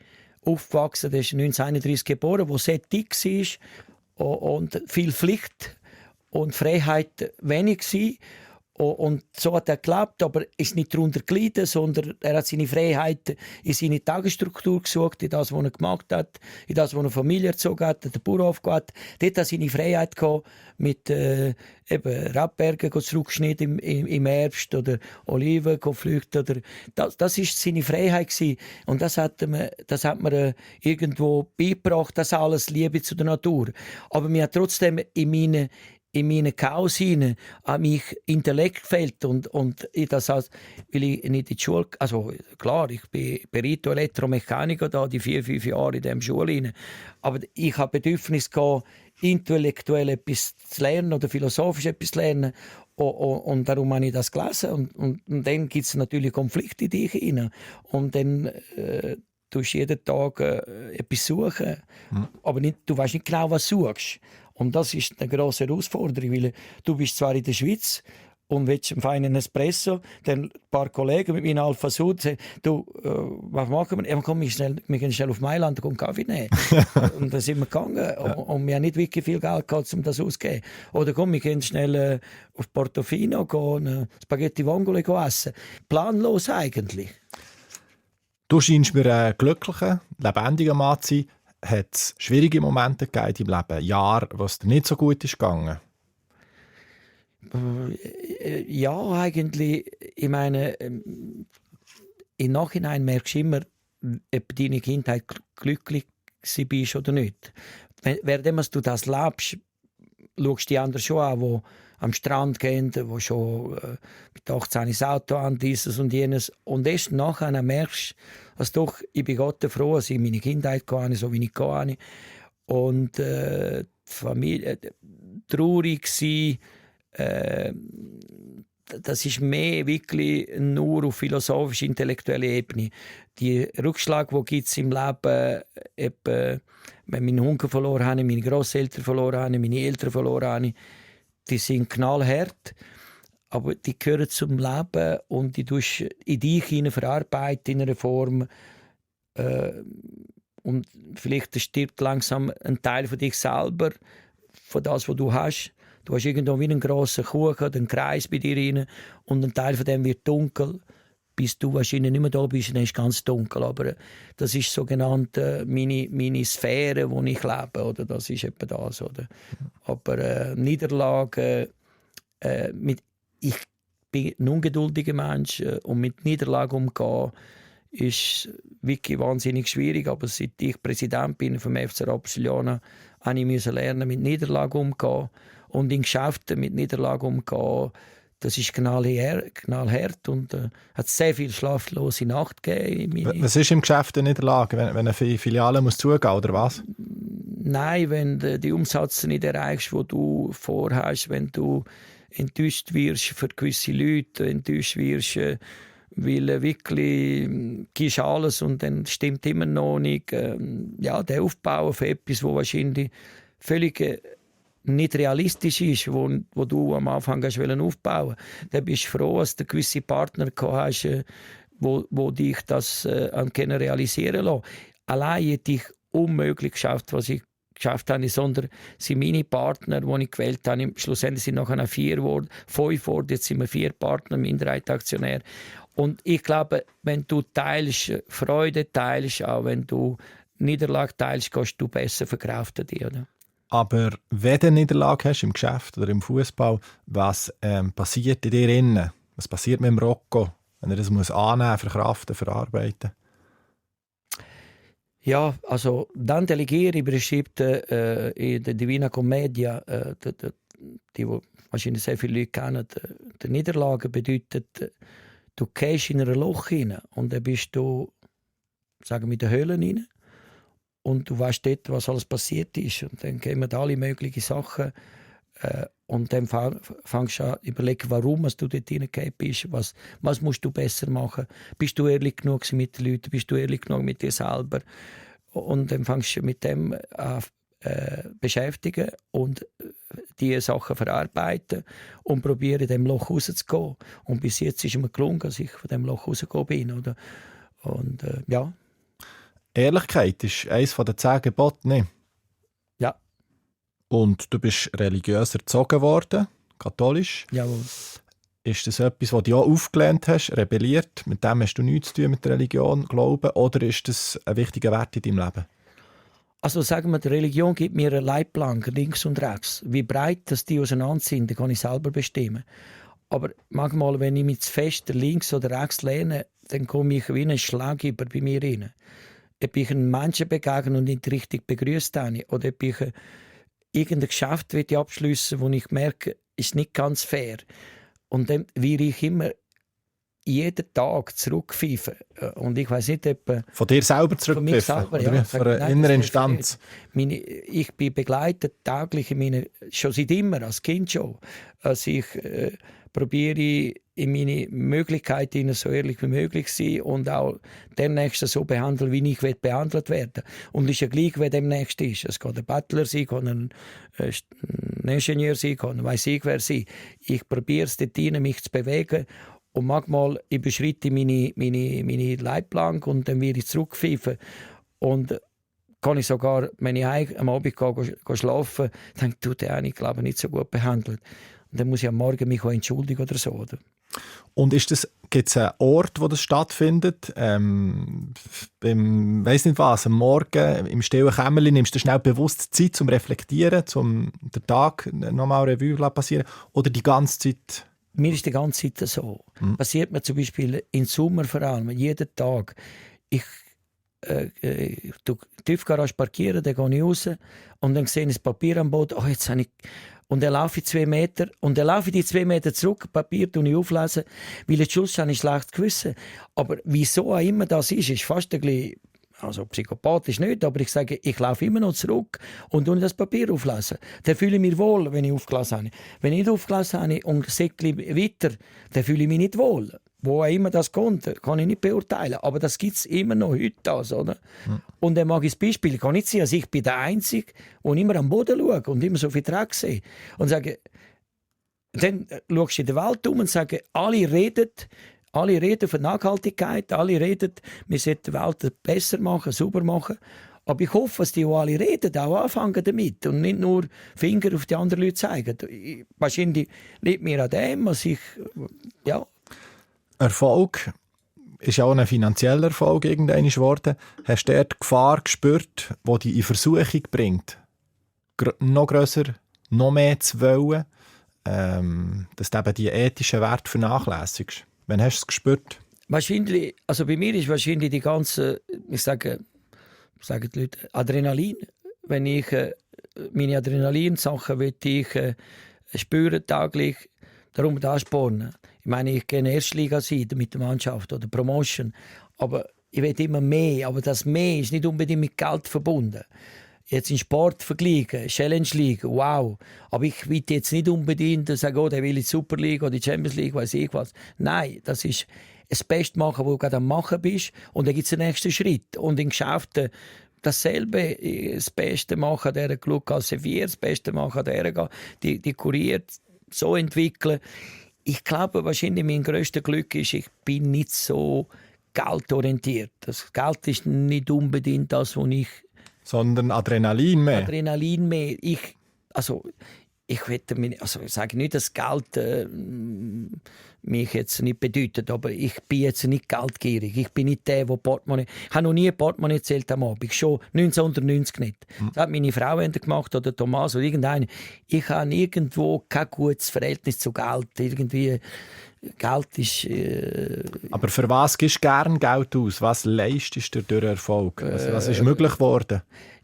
aufgewachsen, der ist 1931 geboren, wo sehr dick war und viel Pflicht und Freiheit wenig war. Und so hat er gelebt, aber ist nicht darunter gelitten, sondern er hat seine Freiheit in seine Tagesstruktur gesucht, in das, was er gemacht hat, in das, was er Familie erzogen hat, den Bauernhof gehabt. Dort hat seine Freiheit gehabt, mit Rabbergen zurückgeschnitten im Herbst oder Oliven pflügt. Das ist seine Freiheit gewesen. Und das hat mir irgendwo beigebracht, das alles, Liebe zu der Natur. Aber mir hat trotzdem in meinen Chaos hinein an mich Intellekt gefällt und das heißt, weil ich nicht in die Schule, also klar, ich bin Perito Elektromechaniker da, die 4-5 Jahre in dieser Schule hinein, aber ich habe Bedürfnis gehabt, intellektuell etwas zu lernen oder philosophisch etwas zu lernen und darum habe ich das gelesen und dann gibt es natürlich Konflikte in dich hinein und dann tust jeden Tag etwas suchen, aber nicht, du weißt nicht genau, was du suchst. Und das ist eine grosse Herausforderung, weil du bist zwar in der Schweiz und willst einen feinen Espresso, dann ein paar Kollegen mit meinem Alpha Sud sagen, du, was machen wir? Ja, komm, wir gehen schnell auf Mailand und Kaffee nehmen. Und dann sind wir gegangen und wir haben nicht wirklich viel Geld gehabt, um das auszugeben. Oder komm, wir gehen schnell auf Portofino gehen, Spaghetti Vongole essen. Planlos eigentlich. Du scheinst mir ein glücklicher, lebendiger Mann zu sein. Hat es schwierige Momente gegeben im Leben? Jahre, wo es dir nicht so gut ist gegangen? Ja, eigentlich. Ich meine, im Nachhinein merkst du immer, ob deine Kindheit glücklich bist oder nicht. Während du das lebst, schaust du die anderen schon an, die am Strand gehen, die schon mit 18 das Auto an, dieses und jenes. Und erst nachher merkst du, dass doch, ich bin Gott froh, dass ich meine Kindheit hatte, so wie ich hatte. Und die Familie traurig war, das ist mehr wirklich nur auf philosophisch-intellektueller Ebene. Die Rückschläge, die es im Leben gibt, wenn ich meinen Onkel verloren habe, meine Grosseltern verloren habe, meine Eltern verloren habe, die sind knallhart, aber die gehören zum Leben und die tust in dich verarbeiten in einer Form. Und vielleicht stirbt langsam ein Teil von dich selber, von das, was du hast. Du hast irgendwo wie einen grossen Kuchen, einen Kreis bei dir rein und ein Teil von dem wird dunkel, bis du wahrscheinlich nicht mehr da bist, dann ist es ganz dunkel. Aber das ist sogenannt meine Sphäre, wo ich lebe. Oder? Das ist etwa das. Oder? Aber Niederlagen, ich bin ein ungeduldiger Mensch und mit Niederlagen umgehen ist wirklich wahnsinnig schwierig. Aber seit ich Präsident bin vom FC Barcelona, musste ich lernen, mit Niederlagen umzugehen. Und in Geschäften mit Niederlagen umzugehen, das ist knallhart und hat sehr viel schlaflose Nacht gegeben. Was ist im Geschäft eine Niederlage, wenn eine Filiale muss zugehen oder was? Nein, wenn du die Umsätze nicht erreichst, die du vorhast, wenn du enttäuscht wirst für gewisse Leute, enttäuscht wirst, weil wirklich gibst alles und dann stimmt immer noch nicht. Der Aufbau von etwas, wo wahrscheinlich völlig nicht realistisch ist, wo du am Anfang hast aufbauen, dann bist du froh, dass du gewisse Partner gehabt hast, wo dich das können realisieren lassen. Allein hätte ich unmöglich geschafft, was ich geschafft habe, sondern sind meine Partner, die ich gewählt habe, schlussendlich sind nachher 4 geworden, 5 geworden, jetzt sind wir 4 Partner, Minderheitsaktionär. Und ich glaube, wenn du teilst, Freude teilst, auch wenn du Niederlage teilst, kannst du besser verkraften die, oder? Aber wenn du eine Niederlage hast im Geschäft oder im Fußball, was passiert in dir innen? Was passiert mit dem Rocco, wenn er das muss annehmen, verkraften, verarbeiten? Ja, also Dante Alighieri beschreibt in der Divina Commedia, die wahrscheinlich sehr viele Leute kennen, die Niederlage bedeutet, du gehst in ein Loch hinein und dann bist du, sagen wir, in der Höhle hinein und du weißt dort, was alles passiert ist und dann kommen alle möglichen Sachen und dann fängst du an zu überlegen, warum du dort hineingekommen bist, was musst du besser machen, bist du ehrlich genug mit den Leuten, bist du ehrlich genug mit dir selber und dann fängst du mit dem an beschäftigen und diese Sachen verarbeiten und probieren, in diesem Loch rauszugehen. Und bis jetzt ist es mir gelungen, dass ich von diesem Loch rausgekommen bin. Oder? Und ja. Ehrlichkeit ist eines der 10 Gebote, nicht? Ja. Und du bist religiös erzogen worden, katholisch. Jawohl. Ist das etwas, was du auch aufgelernt hast, rebelliert? Mit dem hast du nichts zu tun, mit Religion, Glauben? Oder ist das ein wichtiger Wert in deinem Leben? Also sagen wir, die Religion gibt mir eine Leitplanke, links und rechts. Wie breit dass die auseinander sind, das kann ich selber bestimmen. Aber manchmal, wenn ich mich zu fest links oder rechts lehne, dann komme ich wie ein Schlag über bei mir rein. Ob ich einem Menschen begegne und nicht richtig begrüßt habe, oder ob ich irgendein Geschäft abschliessen will, wo ich merke, ist nicht ganz fair. Und dann werde ich immer jeden Tag zurückpfeifen. Und ich weiss nicht, ob... Von dir selber zurückpfeifen? Von ja. Von einer inneren Instanz? Ich bin begleitet täglich schon seit immer, als Kind schon. Also ich probiere in meine Möglichkeiten so ehrlich wie möglich zu sein und auch den Nächsten so behandeln, wie ich behandelt werden. Und es ist ja gleich, wer dem Nächsten ist. Es kann ein Butler sein, kann ein Ingenieur sein, kann weiss ich wer sein. Ich probiere es dort rein, mich zu bewegen. Und manchmal überschreite ich meine Leitplanke und dann werde ich zurückpfeifen. Und kann ich sogar, wenn ich am Abend gehe schlafen, denke ich, der habe ich glaube nicht so gut behandelt. Und dann muss ich am Morgen mich auch entschuldigen oder so. Oder? Und gibt es einen Ort, wo das stattfindet? Weiss nicht was, am Morgen im stillen Kämmerlein nimmst du schnell bewusst Zeit zum Reflektieren, zum den Tag nochmal Revue passieren? Oder die ganze Zeit? Mir ist die ganze Zeit so. Passiert mir zum Beispiel im Sommer vor allem, jeden Tag. Ich die Tiefgarage parkieren, dann gehe ich raus und dann sehe ich das Papier am Boden. Oh, jetzt habe ich... Und dann laufe ich 2 Meter und dann laufe ich die 2 Meter zurück, Papier auflesen, weil am Schluss habe ich schlecht Gewissen. Aber wieso auch immer das ist fast ein bisschen... Also psychopathisch nicht, aber ich sage, ich laufe immer noch zurück und das Papier auflesen. Dann fühle ich mich wohl, wenn ich aufgelesen habe. Wenn ich nicht aufgelesen habe und säckle weiter, dann fühle ich mich nicht wohl. Wo auch immer das kommt, kann ich nicht beurteilen. Aber das gibt es immer noch heute. Das, oder? Und dann mag ich das Beispiel, kann nicht sein, also ich bin der Einzige, der immer am Boden schaut und immer so viel Dreck sehe. Und sage, dann schaust du in der Welt um und sagst, alle reden von Nachhaltigkeit, alle reden, wir sollten die Welt besser machen, sauber machen. Aber ich hoffe, dass die alle reden, auch anfangen damit und nicht nur Finger auf die anderen Leute zeigen. Wahrscheinlich liegt mir an dem, was ich... Ja. Erfolg ist auch ein finanzieller Erfolg irgendwann geworden. Hast du die Gefahr gespürt, die dich in Versuchung bringt, noch grösser, noch mehr zu wollen, dass du eben die ethischen Werte vernachlässigst? Wann hast du es gespürt? Wahrscheinlich, also bei mir ist wahrscheinlich die ganze, ich sage die Leute, Adrenalin. Wenn ich meine Adrenalin-Sachen spüren täglich, darum das Anspornen. Ich meine, ich gehe in die Erstliga mit der Mannschaft oder Promotion, aber ich will immer mehr. Aber das Mehr ist nicht unbedingt mit Geld verbunden. Jetzt in Sport vergleichen, Challenge League, wow. Aber ich will jetzt nicht unbedingt sagen, oh, der will in die Super League oder die Champions League, weiß ich was. Nein, das ist das Beste machen, was du gerade am Machen bist. Und dann gibt es den nächsten Schritt. Und in Geschäften dasselbe, das Beste machen an dieser Glück als Sevier, das Beste machen an dieser gehen, die kuriert so entwickeln. Ich glaube, wahrscheinlich mein grösstes Glück ist, ich bin nicht so geldorientiert. Das Geld ist nicht unbedingt das, was ich... Sondern Adrenalin mehr. Adrenalin mehr. Ich sage nicht, dass Geld mich jetzt nicht bedeutet, aber ich bin jetzt nicht geldgierig. Ich bin nicht der Portemonnaie... Ich habe noch nie ein Portemonnaie gezählt am Abend. Schon 1990 nicht. Das hat meine Frau gemacht oder Thomas oder irgendeiner. Ich habe irgendwo kein gutes Verhältnis zu Geld. Irgendwie... Geld ist... Aber für was gibst du gerne Geld aus? Was leistest du durch Erfolg? Was ist möglich geworden?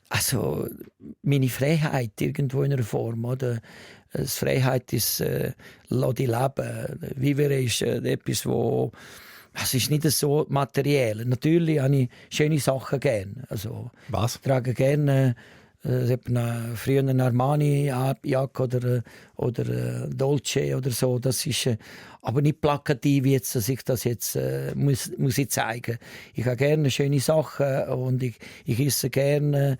Also, meine Freiheit irgendwo in einer Form. Oder? Das Freiheit ist, lass dich leben. Vivere ist etwas, wo... Es ist nicht so materiell. Natürlich habe ich schöne Sachen gerne. Also, was? Ich trage gerne... früher eine Armani-Jacke oder Dolce oder so. Das ist aber nicht plakativ, jetzt, dass ich das jetzt muss ich zeigen. Ich habe gerne schöne Sachen und ich esse gerne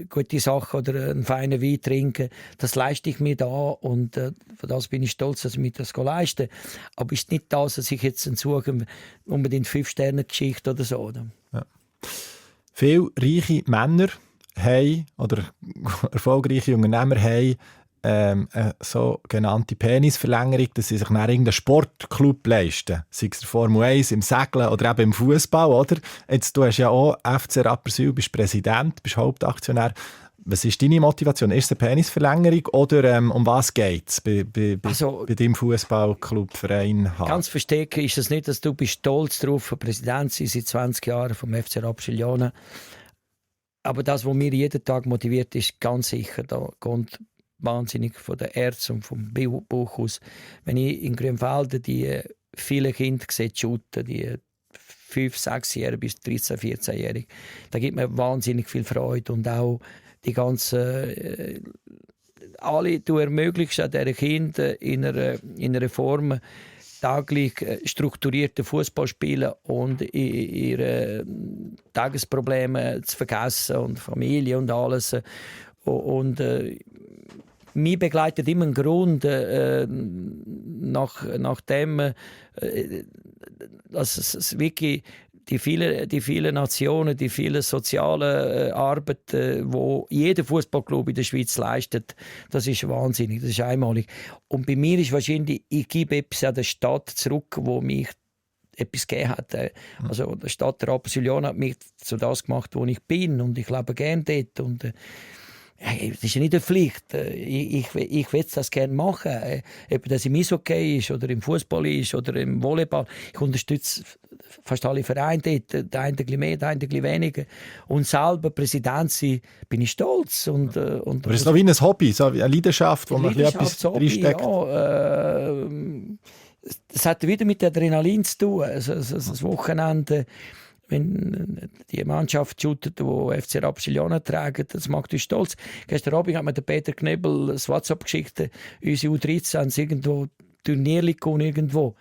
gute Sachen oder einen feinen Wein trinken. Das leiste ich mir da und für das bin ich stolz, dass ich mir das leisten kann. Aber es ist nicht das, dass ich jetzt suche, unbedingt 5-Sterne-Geschichte oder so. Ja. Viele reiche Männer haben, oder erfolgreiche Unternehmer haben eine sogenannte Penisverlängerung, dass sie sich nach irgendeinem Sportclub leisten. Sei es der Formel 1, im Segeln oder eben im Fußball, oder? Jetzt, du hast ja auch FC Rapperswil, bist Präsident, bist Hauptaktionär. Was ist deine Motivation? Ist es eine Penisverlängerung oder um was geht es bei deinem Fußballclub, Verein? Ganz verstecken ist es nicht, dass du bist stolz darauf, Präsident zu sein seit 20 Jahren vom FC Rapperswil. Aber das, was mir jeden Tag motiviert, ist ganz sicher, da kommt wahnsinnig von den Ärzten und vom Buch aus. Wenn ich in Grünfelden die vielen Kinder sehe, shooten, die 5-, 6-Jährigen bis 13-, 14-Jährigen, da gibt mir wahnsinnig viel Freude und auch die ganzen du ermöglichst an diesen Kindern in einer Form täglich strukturierten Fußball spielen und ihre Tagesprobleme zu vergessen und Familie und alles. Und mich begleitet immer ein Grund, nachdem dass es wirklich die vielen Nationen, die vielen sozialen Arbeit, wo jeder Fußballclub in der Schweiz leistet, das ist wahnsinnig, das ist einmalig. Und bei mir ist wahrscheinlich, ich gebe etwas an der Stadt zurück, wo mich etwas gegeben hat. Also die Stadt Rapperswil hat mich zu das gemacht, wo ich bin und ich lebe gerne dort. Und das ist ja nicht eine Pflicht. Ich will das gerne machen. Ob das im Eishockey ist oder im Fußball ist oder im Volleyball. Ich unterstütze fast alle Vereine dort. Der eine ein bisschen mehr, der eine ein bisschen weniger. Und selber Präsident sein, bin ich stolz. Und aber es ist noch wie ein Hobby, so eine Leidenschaft, wo man etwas reinsteckt. Ja, das hat wieder mit Adrenalin zu tun. Also, das Wochenende, wenn die Mannschaft shootet, die FC Rapperswil trägt, das macht uns stolz. Gestern Abend hat mir der Peter Knebel das WhatsApp geschickt, unsere U13 haben irgendwo Turnierli gewonnen irgendwo.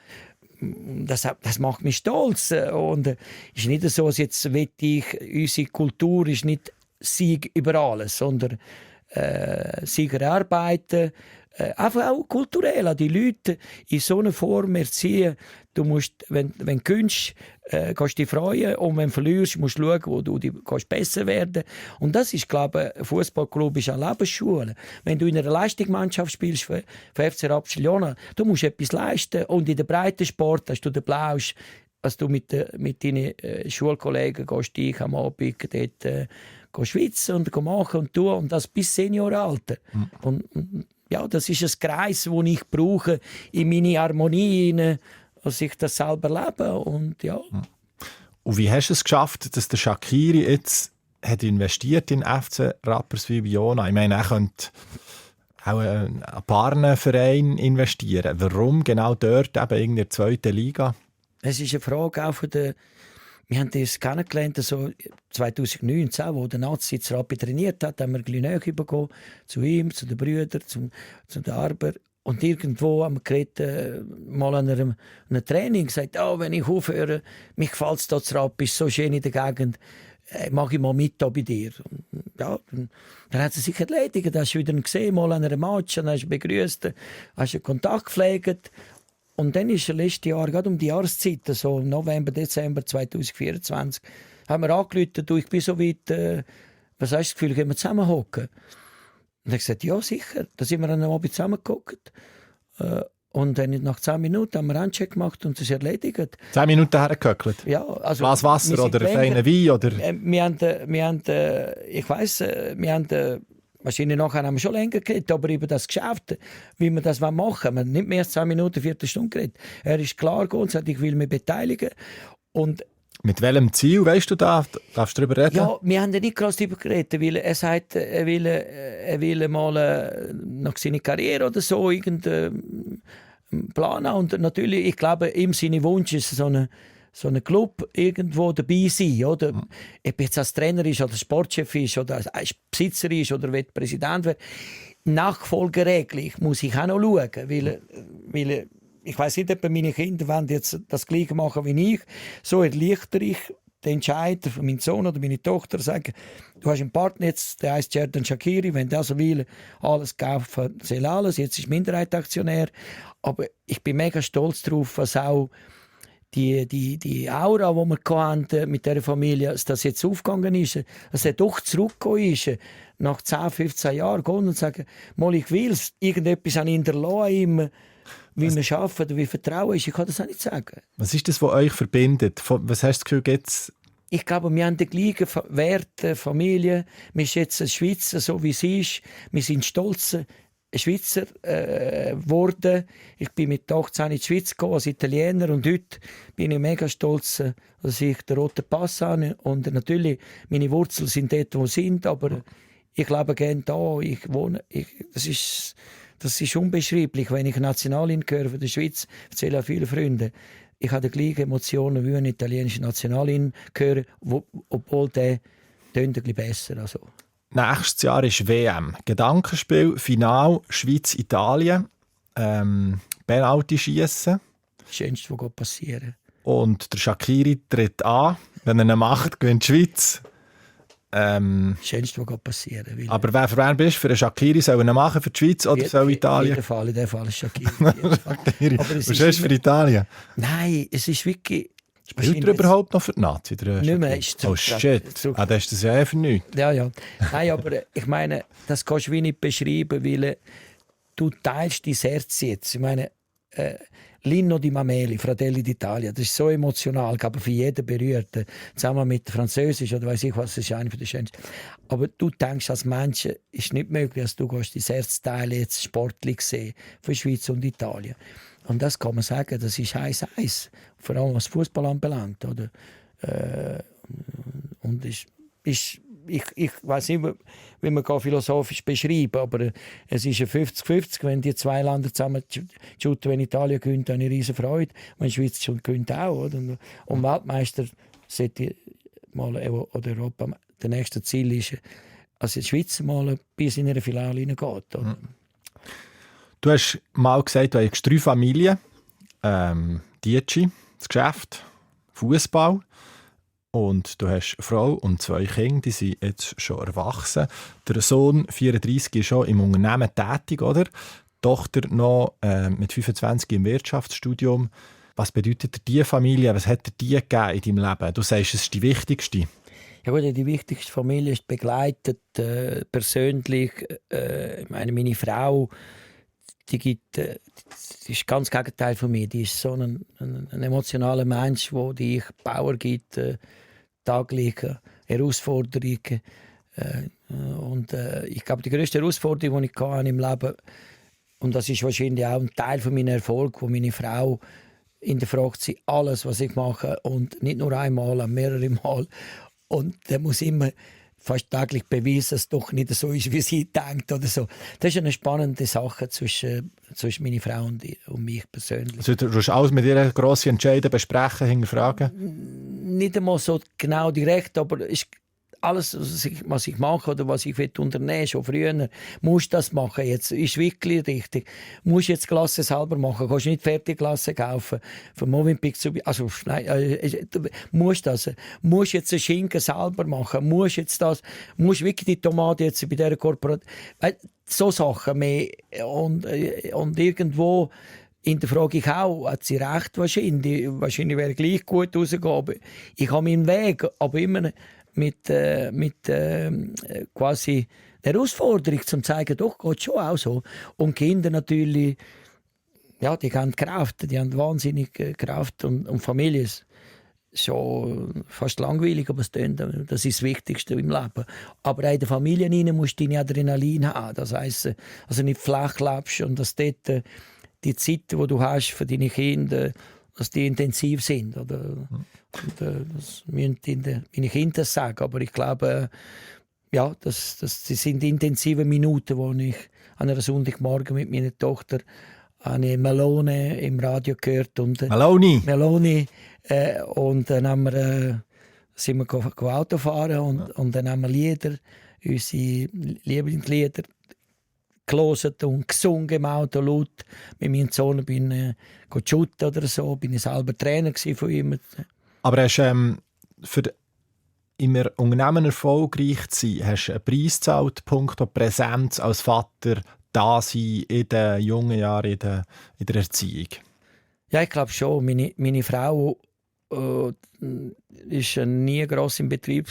Das macht mich stolz. Und es ist nicht so, dass jetzt unsere Kultur ist nicht Sieg über alles, sondern Sieg erarbeiten. Einfach auch kulturell an die Leute in so einer Form erziehen. Du musst, wenn du gewinnst, kannst dich freuen, und wenn du verlierst, musst du schauen, wo du kannst besser werden. Und das ist, glaube ich, ein Fußballclub ist eine Lebensschule. Wenn du in einer Leistungsmannschaft spielst für FC Rapperswil, du musst etwas leisten. Und in der Breitensport hast du den Blausch, dass du mit deinen Schulkollegen dich am Abend dort schwitzen und machen und tun. Und das bis Seniorenalter. Und ja, das ist ein Kreis, den ich brauche in meine Harmonie hinein, dass ich das selber lebe. Und, ja. Und wie hast du es geschafft, dass der Shaqiri jetzt hat investiert in FC Rapperswil-Jona? Ich meine, er könnte auch ein Partnerverein investieren. Warum genau dort, eben in der 2. Liga? Es ist eine Frage auch von der... Wir haben das kennengelernt, also 2019, wo der Nazi zu Rappi trainiert hat, haben wir ein bisschen näher bekommen, zu ihm, zu den Brüdern, zu den Arber. Und irgendwo haben wir geredet, mal an einem Training gesagt, wenn ich aufhöre, mich gefällt es da zu Rappi, ist so schön in der Gegend. Mag ich mal mit da bei dir? Ja, dann hat sie sich erledigt. Dann hast du wieder gesehen, mal an einer Match, dann hast du begrüßt, hast du Kontakt gepflegt. Und dann ist letztes Jahr, gerade um die Jahreszeit, so November, Dezember 2024, haben wir angerufen, du, ich bin so weit, was hast du das Gefühl, können wir zusammenhocken? Und er hat gesagt, ja, sicher. Da sind wir an einem Abend zusammengehockt. Und dann nach 10 Minuten haben wir einen Handcheck gemacht und es ist erledigt. 10 Minuten hergehöckelt? Ja, also Glas Wasser oder feinen Wein? Oder? Ich weiss, wahrscheinlich nachher haben wir schon länger geredet, aber über das Geschäft, wie wir das machen wollen. Wir haben nicht mehr als 10 Minuten, 4 Stunden geredet. Er ist klar geworden und sagt, ich will mich beteiligen. Und mit welchem Ziel, weißt du da? Darfst du darüber reden? ja, wir haben nicht groß darüber geredet, weil er sagt, er will mal nach seiner Karriere oder so irgendeinen Plan haben. Und natürlich, ich glaube, ihm sein Wunsch ist so ein Club irgendwo dabei sein, oder? Ob jetzt als Trainer ist oder Sportchef ist oder als Besitzer ist oder will Präsident werden. Nachfolgerechtlich muss ich auch noch schauen, weil ich weiss nicht, ob meine Kinder wollen jetzt das Gleiche machen wie ich. So erleichtere ich den Entscheider von meinem Sohn oder meine Tochter, sagen, du hast einen Partner jetzt, der heisst Xherdan Shaqiri, wenn der so will, alles kaufen, soll alles. Jetzt ist Minderheitsaktionär. Aber ich bin mega stolz darauf, was auch die Aura, die wir hatten mit dieser Familie, dass das jetzt aufgegangen ist, dass er doch zurückgekommen ist, nach 10, 15 Jahren gehen und sagen, mal, ich will es, irgendetwas an ihn hinterlassen, wie wir arbeiten, wie Vertrauen ist. Ich kann das auch nicht sagen. Was ist das, was euch verbindet? Was hast du das Gefühl, gibt's? Ich glaube, wir haben die gleichen Werte, Familie. Wir sind jetzt eine Schweizer, so wie sie ist. Wir sind stolze Schweizer geworden. Ich bin mit 18 in die Schweiz gekommen, als Italiener. Und heute bin ich mega stolz, dass ich den roten Pass habe. Und natürlich, meine Wurzeln sind dort, wo sie sind. Aber ich lebe gerne da. Ich wohne. Das ist unbeschreiblich. Wenn ich Nationalin höre von der Schweiz, erzählen auch viele Freunde, ich habe die gleichen Emotionen wie eine italienische Nationalin höre, obwohl der tönt ein bisschen besser. Also. Nächstes Jahr ist WM. Gedankenspiel, Final, Schweiz-Italien. Penalty schiessen. Das Schönste, was passieren kann. Und der Shaqiri tritt an. Wenn er ihn macht, gewinnt die Schweiz. Das Schönste, was passieren kann. Aber wer für wen bist du? Für den Shaqiri soll er machen für die Schweiz oder soll Italien? In dem Fall ist Shaqiri. Shaqiri. Was ist für Italien? Nein, es ist wirklich... Spielt er überhaupt noch für die Nazi? Nicht mehr. Oh shit, das ist das ja für nichts. Ja. Nein, aber ich meine, das kannst du wie nicht beschreiben, weil du teilst dein Herz jetzt. Ich meine, Lino Di Mameli, Fratelli d'Italia, das ist so emotional, aber für jeden berührt. Zusammen mit Französisch oder weiß ich was, das ist einer der schönsten. Aber du denkst als Mensch, es ist nicht möglich, dass du dein Herz teilen jetzt sportlich sehen für Schweiz und Italien. Und das kann man sagen, das ist heiß, vor allem was Fußball anbelangt. Oder? Und ich weiß nicht, wie man philosophisch beschreiben kann, aber es ist ein 50-50. Wenn die zwei Länder zusammen shooten, wenn Italien gewinnt, dann eine riesen Freude. Wenn die Schweiz gewinnt auch. Oder? Und Weltmeister sollte mal, oder Europa, der nächste Ziel ist, dass die Schweiz mal bis in eine Finale hineingeht. Oder? Du hast mal gesagt, du hast 3 Familien. Dietschi, das Geschäft, Fußball. Und du hast eine Frau und 2 Kinder, die sind jetzt schon erwachsen. Der Sohn, 34, ist schon im Unternehmen tätig, oder? Die Tochter noch mit 25 im Wirtschaftsstudium. Was bedeutet dir diese Familie? Was hat dir die gegeben in deinem Leben? Du sagst, es ist die wichtigste. Ja gut, die wichtigste Familie ist begleitet, persönlich. Meine Frau, die ist ganz das Gegenteil von mir. Die ist so ein emotionaler Mensch, der dich Power gibt, tagliche Herausforderungen. Und ich glaube, die grösste Herausforderung, die ich hatte im Leben, und das ist wahrscheinlich auch ein Teil von meinem Erfolg, wo meine Frau hinterfragt sie alles, was ich mache, und nicht nur einmal, sondern mehrere Mal. Und der muss immer fast täglich beweisen, dass es doch nicht so ist, wie sie denkt oder so. Das ist eine spannende Sache zwischen meiner Frau und mich persönlich. Also, du musst alles mit ihr grosse Entscheidungen besprechen, hinterfragen? Nicht einmal so genau direkt, aber alles, was ich mache oder was ich unternehmen will, schon früher, musst du das machen. Jetzt ist wirklich richtig. Musst jetzt Glasse selber machen. Kannst nicht Fertigglasse kaufen. Vom Movenpick zu, also, nein, musst das. Musst jetzt einen Schinken selber machen. Musst jetzt das. Musst wirklich die Tomate jetzt bei dieser Korporation. So Sachen mehr. Und irgendwo hinterfrage ich auch, hat sie recht wahrscheinlich? Wahrscheinlich wäre gleich gut rausgegangen. Ich habe meinen Weg, aber immer mit quasi der Herausforderung, zum zu zeigen, doch, geht schon auch so. Und Kinder natürlich, ja, die haben Kraft, die haben wahnsinnig Kraft und Familie ist schon fast langweilig, aber das ist das Wichtigste im Leben. Aber auch in der Familie rein musst du deine Adrenalin haben. Das heisst, also nicht flach lebst und dass dort die Zeit, die du hast für deine Kinder, dass die intensiv sind. Oder? Und, das müssen meine Kinder sagen. Aber ich glaube, ja, das sind intensive Minuten, die ich an einem Sonntagmorgen mit meiner Tochter eine Melone im Radio gehört. Und, Meloni. Und dann sind wir Auto fahren und dann haben wir Lieder, unsere Lieblingslieder, gelesen und gesungen im Auto laut. Mit meinem Sohn bin ich shooten oder so. Bin ich selber Trainer von ihm. Aber hast für immer Unternehmen erfolgreich zu sein, hast du einen Preis gezahlt, punkto Präsenz als Vater, da sein in den jungen Jahren in der Erziehung? Ja, ich glaube schon. Meine Frau ist nie gross im Betrieb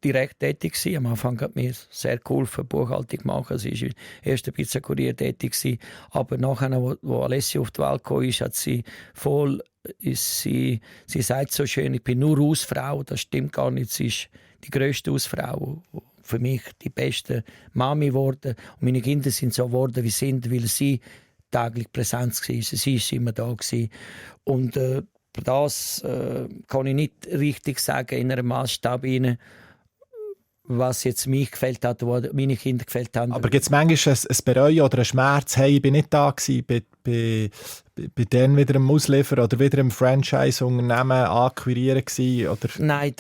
direkt tätig gewesen. Am Anfang hat mir sehr geholfen, Buchhaltung machen. Sie war erst ein bisschen Kurier tätig gewesen. Aber nachher, wo Alessio auf die Welt kam, hat sie voll, sie sagt so schön, ich bin nur Hausfrau. Das stimmt gar nicht. Sie ist die grösste Hausfrau. Für mich die beste Mami geworden. Und meine Kinder sind so geworden, wie sie sind, weil sie täglich Präsenz war. Sie war immer da gewesen. Und das kann ich nicht richtig sagen in einem Maßstab rein, was jetzt mich gefällt hat, was meine Kinder gefällt haben. Aber gibt es manchmal ein Bereuen oder einen Schmerz, hey, ich bin nicht da gewesen, bei denen wieder im Ausliefern oder wieder im Franchise-Unternehmen akquirieren gewesen, oder? Nein,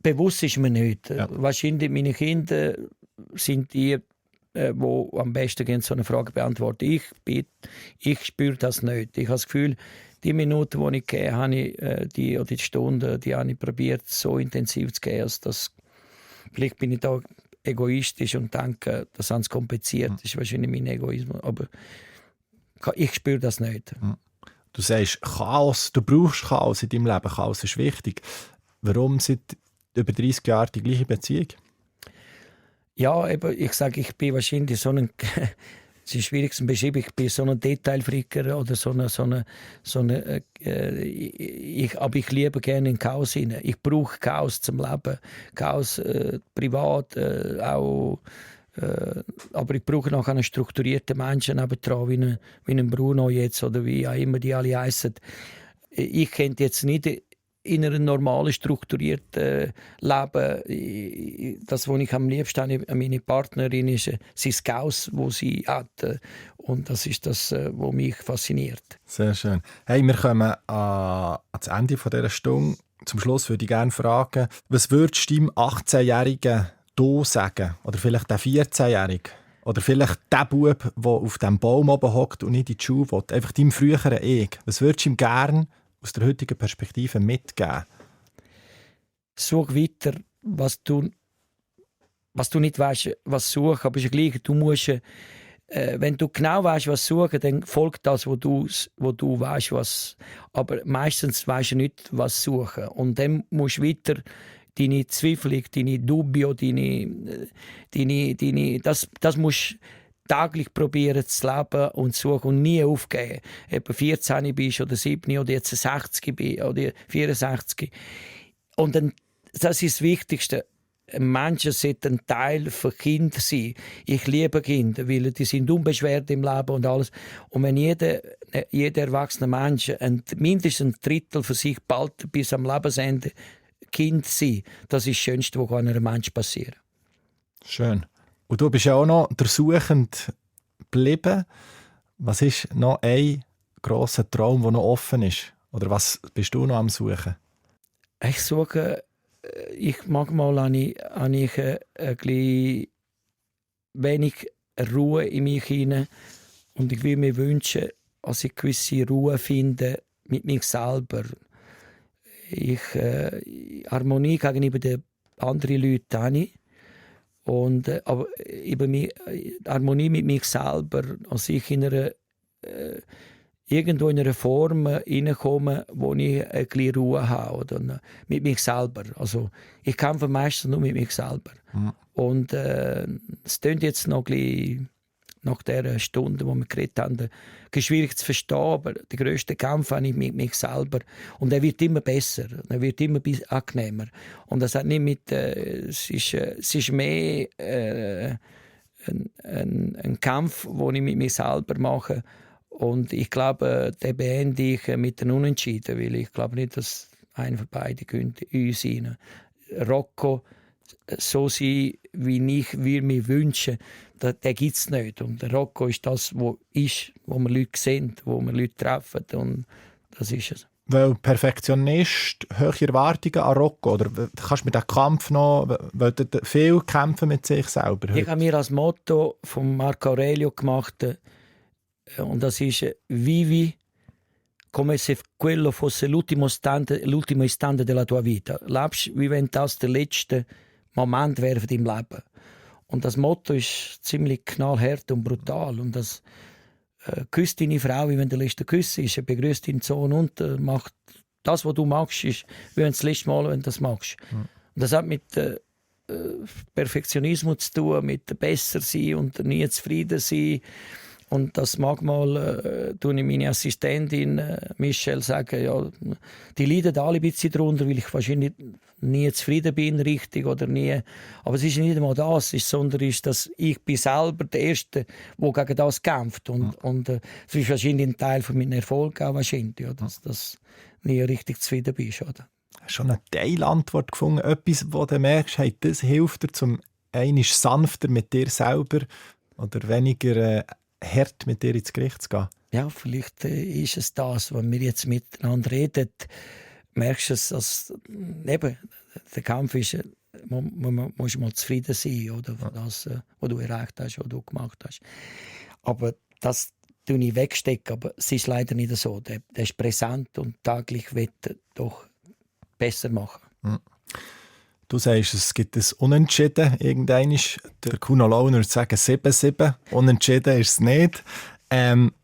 bewusst ist mir nicht. Ja. Wahrscheinlich meine Kinder sind die, die am besten so eine Frage beantworten. Ich spüre das nicht. Ich habe das Gefühl, die Minuten, die ich gegeben habe, die Stunden, die habe ich probiert, so intensiv zu geben, dass vielleicht bin ich da egoistisch und denke, das ist kompliziert. Das ist wahrscheinlich mein Egoismus. Aber ich spüre das nicht. Du sagst Chaos, du brauchst Chaos in deinem Leben. Chaos ist wichtig. Warum seit über 30 Jahren die gleiche Beziehung? Ja, eben, ich sage, ich bin wahrscheinlich so ein... Es ist schwierig zu beschreiben. Ich bin so ein Detailfreaker oder aber ich liebe gerne in Chaos hinein. Ich brauche Chaos zum Leben. Chaos privat auch. Aber ich brauche noch einen strukturierten Menschen nebendran, wie einen Bruno jetzt oder wie auch immer die alle heissen. Ich könnte jetzt nicht in einem normalen, strukturierten Leben, das, was ich am liebsten habe, meine Partnerin ist sein Chaos, das sie hat. Und das ist das, was mich fasziniert. Sehr schön. Hey, wir kommen ans Ende dieser Stunde. Zum Schluss würde ich gerne fragen, was würdest du deinem 18-jährigen du sagen? Oder vielleicht der 14-jährige? Oder vielleicht der Bub, der auf dem Baum oben hockt und nicht in die Schule will? Einfach deinem früheren Ich. Was würdest du ihm gerne aus der heutigen Perspektive mitgeben? Such weiter, was du nicht weißt, was suchen. Aber es ist gleich, du musst, wenn du genau weißt, was suchen, dann folgt das, wo du weißt, was. Aber meistens weißt du nicht, was suchen. Und dann musst du weiter deine Zweifel, deine Dubio, das musst täglich probieren zu leben und zu suchen und nie aufgeben. Etwa 14 bist oder 7 oder jetzt 60 bist oder 64. Und dann, das ist das Wichtigste. Menschen sollten ein Teil von Kindern sein. Ich liebe Kinder, weil die sind unbeschwert im Leben und alles. Und wenn jeder erwachsene Mensch mindestens ein Drittel von sich bald bis am Lebensende Kind sein, das ist das Schönste, was einem Menschen passieren kann. Schön. Und du bist ja auch noch der Suchend geblieben. Was ist noch ein grosser Traum, der noch offen ist? Oder was bist du noch am Suchen? Ich suche manchmal habe ich ein bisschen wenig Ruhe in mich hinein und ich will mir wünschen, dass ich gewisse Ruhe finde mit mir selber. Harmonie gegenüber den anderen Leuten habe ich. Aber Harmonie mit mir selber, als ich irgendwo in einer Form hineinkomme, wo ich ein bisschen Ruhe habe, oder mit mir selber. Also ich kämpfe meistens nur mit mir selber. Mhm. Und es klingt jetzt noch ein bisschen nach der Stunde, wo wir geredet haben, schwierig zu verstehen, aber der grösste Kampf habe ich mit mir selber. Und er wird immer besser, er wird immer angenehmer. Und das hat nicht mit, es ist mehr ein Kampf, den ich mit mir selber mache. Und ich glaube, den beende ich mit einem Unentschieden, weil ich glaube nicht, dass einer von beiden uns rein. Rocco so sein, wie ich mir wünsche, den gibt es nicht. Und der Rocco ist das, wo wir Leute sehen, wo wir Leute treffen. Und das ist es. Weil Perfektionist hohe Erwartungen an Rocco? Oder kannst du mit diesem Kampf noch viel kämpfen mit sich selber? Heute? Ich habe mir als Motto von Marco Aurelio gemacht, und das ist «Vivi come se quello fosse l'ultimo istante della tua vita». Lebst, wie wenn das der letzte Moment wäre von deinem Leben. Und das Motto ist ziemlich knallhart und brutal. Und das küsst deine Frau, wie wenn der letzte Kuss ist. Er begrüßt deinen Sohn und macht das, was du magst, ist wie wenn das letzte Mal, wenn du das magst. Mhm. Und das hat mit Perfektionismus zu tun, mit besser sein und nie zufrieden sein. Und das manchmal tue ich meine Assistentin Michelle sagen, ja, die leiden alle ein bisschen darunter, weil ich wahrscheinlich nie zufrieden bin, richtig oder nie. Aber es ist nicht einmal das, sondern ist, dass ich bin selber der Erste, der gegen das kämpft. Und es ist wahrscheinlich ein Teil von meinem Erfolg auch wahrscheinlich, ja, dass du nie richtig zufrieden bist. Oder? Hast du schon eine Teilantwort gefunden? Etwas, wo du merkst, hey, das hilft dir, zum einmal sanfter mit dir selber oder weniger hart mit dir ins Gericht zu gehen? Ja, vielleicht ist es das, wenn wir jetzt miteinander reden, merkst du, dass eben, der Kampf ist, man muss mal zufrieden sein, oder, für das, was du erreicht hast, was du gemacht hast. Aber das tue ich wegstecken, aber es ist leider nicht so. Der ist präsent und täglich wird doch besser machen. Mhm. Du sagst, es gibt ein Unentschieden. Irgendwann ist der Kuno Launer würde sagen 7-7. Unentschieden ist es nicht.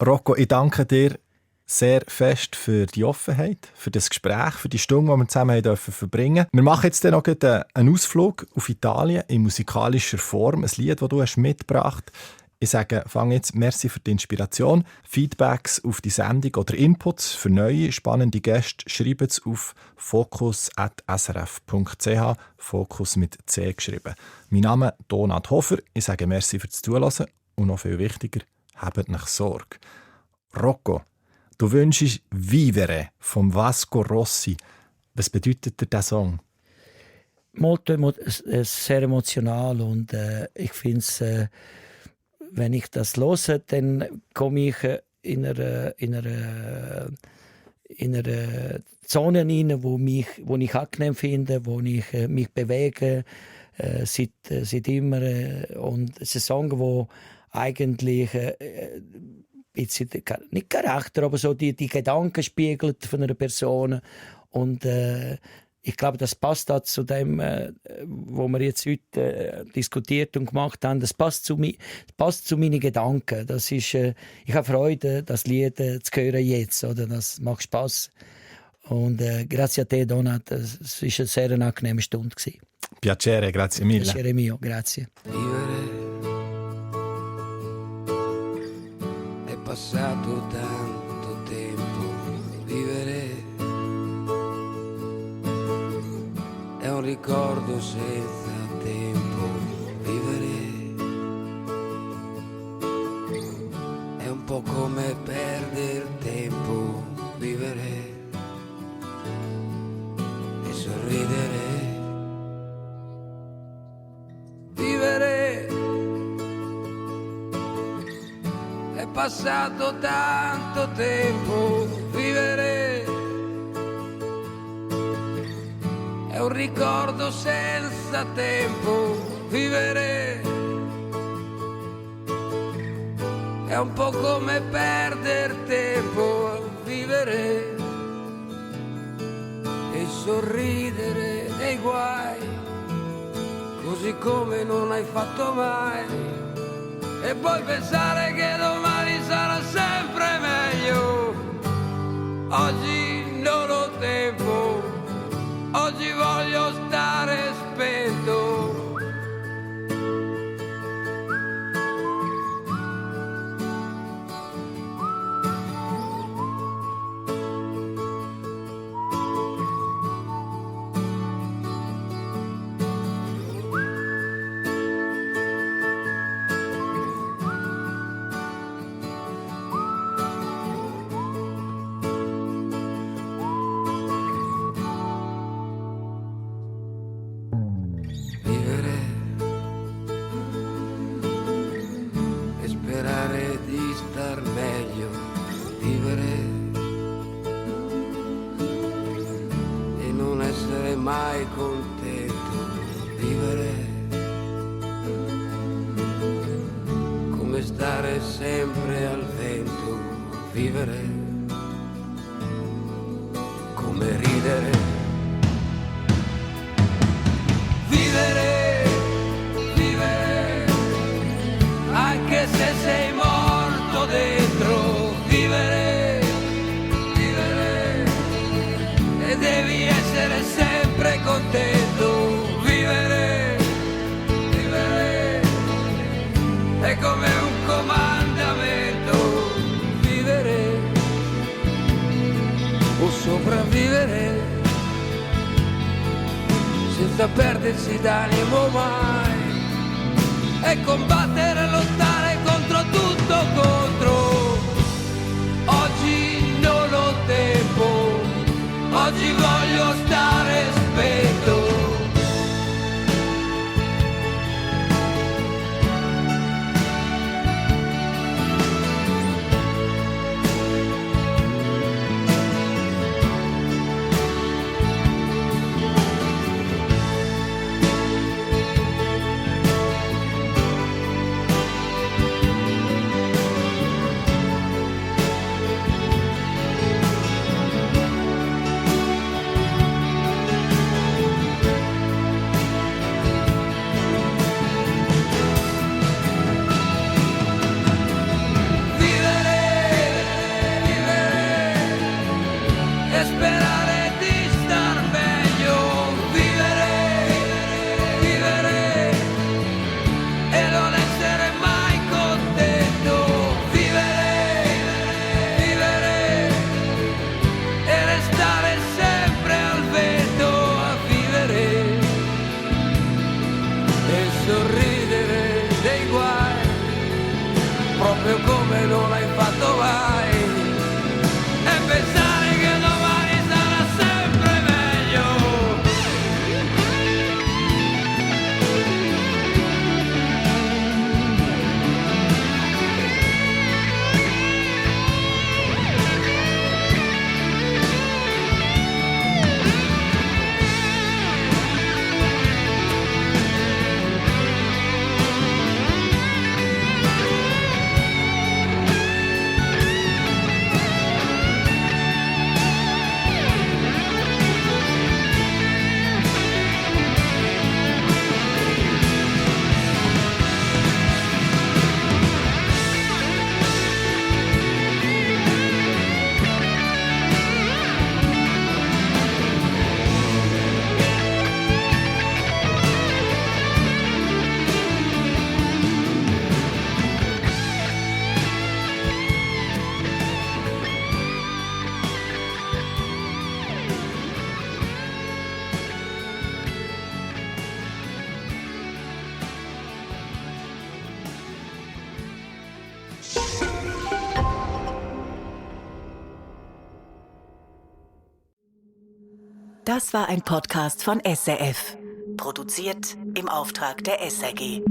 Rocco, ich danke dir sehr fest für die Offenheit, für das Gespräch, für die Stunde, die wir zusammen verbringen durften. Wir machen jetzt dann noch einen Ausflug auf Italien in musikalischer Form. Ein Lied, das du hast mitgebracht hast. Ich sage, fang jetzt, merci für die Inspiration. Feedbacks auf die Sendung oder Inputs für neue, spannende Gäste schreiben Sie auf fokus@srf.ch, Fokus mit C geschrieben. Mein Name ist Donat Hofer. Ich sage merci fürs Zuhören und noch viel wichtiger, habt nach Sorge. Rocco, du wünschst «Vivere» vom Vasco Rossi. Was bedeutet dir dieser Song? Sehr emotional und ich finde es... wenn ich das höre, dann komme ich in einer Zone rein, wo ich angenehm finde, wo ich mich bewege seit immer. Und es ist ein Song, der eigentlich nicht Charakter, aber so die Gedanken spiegelt von einer Person. Und ich glaube, das passt auch zu dem, was wir jetzt heute diskutiert und gemacht haben. Das passt zu meinen Gedanken. Das ist, ich habe Freude, das Lied zu hören jetzt. Oder? Das macht Spass. Und grazie a te, Donat. Es war eine sehr angenehme Stunde. Piacere, grazie mille. Piacere mio, grazie. Vivere è passato tanto tempo. Vivere è un ricordo senza tempo. Vivere è un po' come perdere tempo. Vivere e sorridere. Vivere è passato tanto tempo. Vivere è un un ricordo senza tempo. Vivere è un po' come perdere tempo. Vivere e sorridere dei guai, così come non hai fatto mai, e poi pensare che domani sarà sempre meglio. Oggi non ho tempo, oggi voglio stare spento. Mai contento. Vivere come stare sempre al vento. Vivere come ridere. Vivere, vivere anche se sei morto dentro. Vivere, vivere e devi essere sempre contento. Vivere, vivere è come un comandamento. Vivere o sopravvivere senza perdersi d'animo mai, e combattere, lottare contro tutto, contro. Oggi non ho tempo, oggi voglio stare spento. Proprio come non l'hai fatto mai, e pensare che domani sarà sempre meglio. Das war ein Podcast von SRF. Produziert im Auftrag der SRG.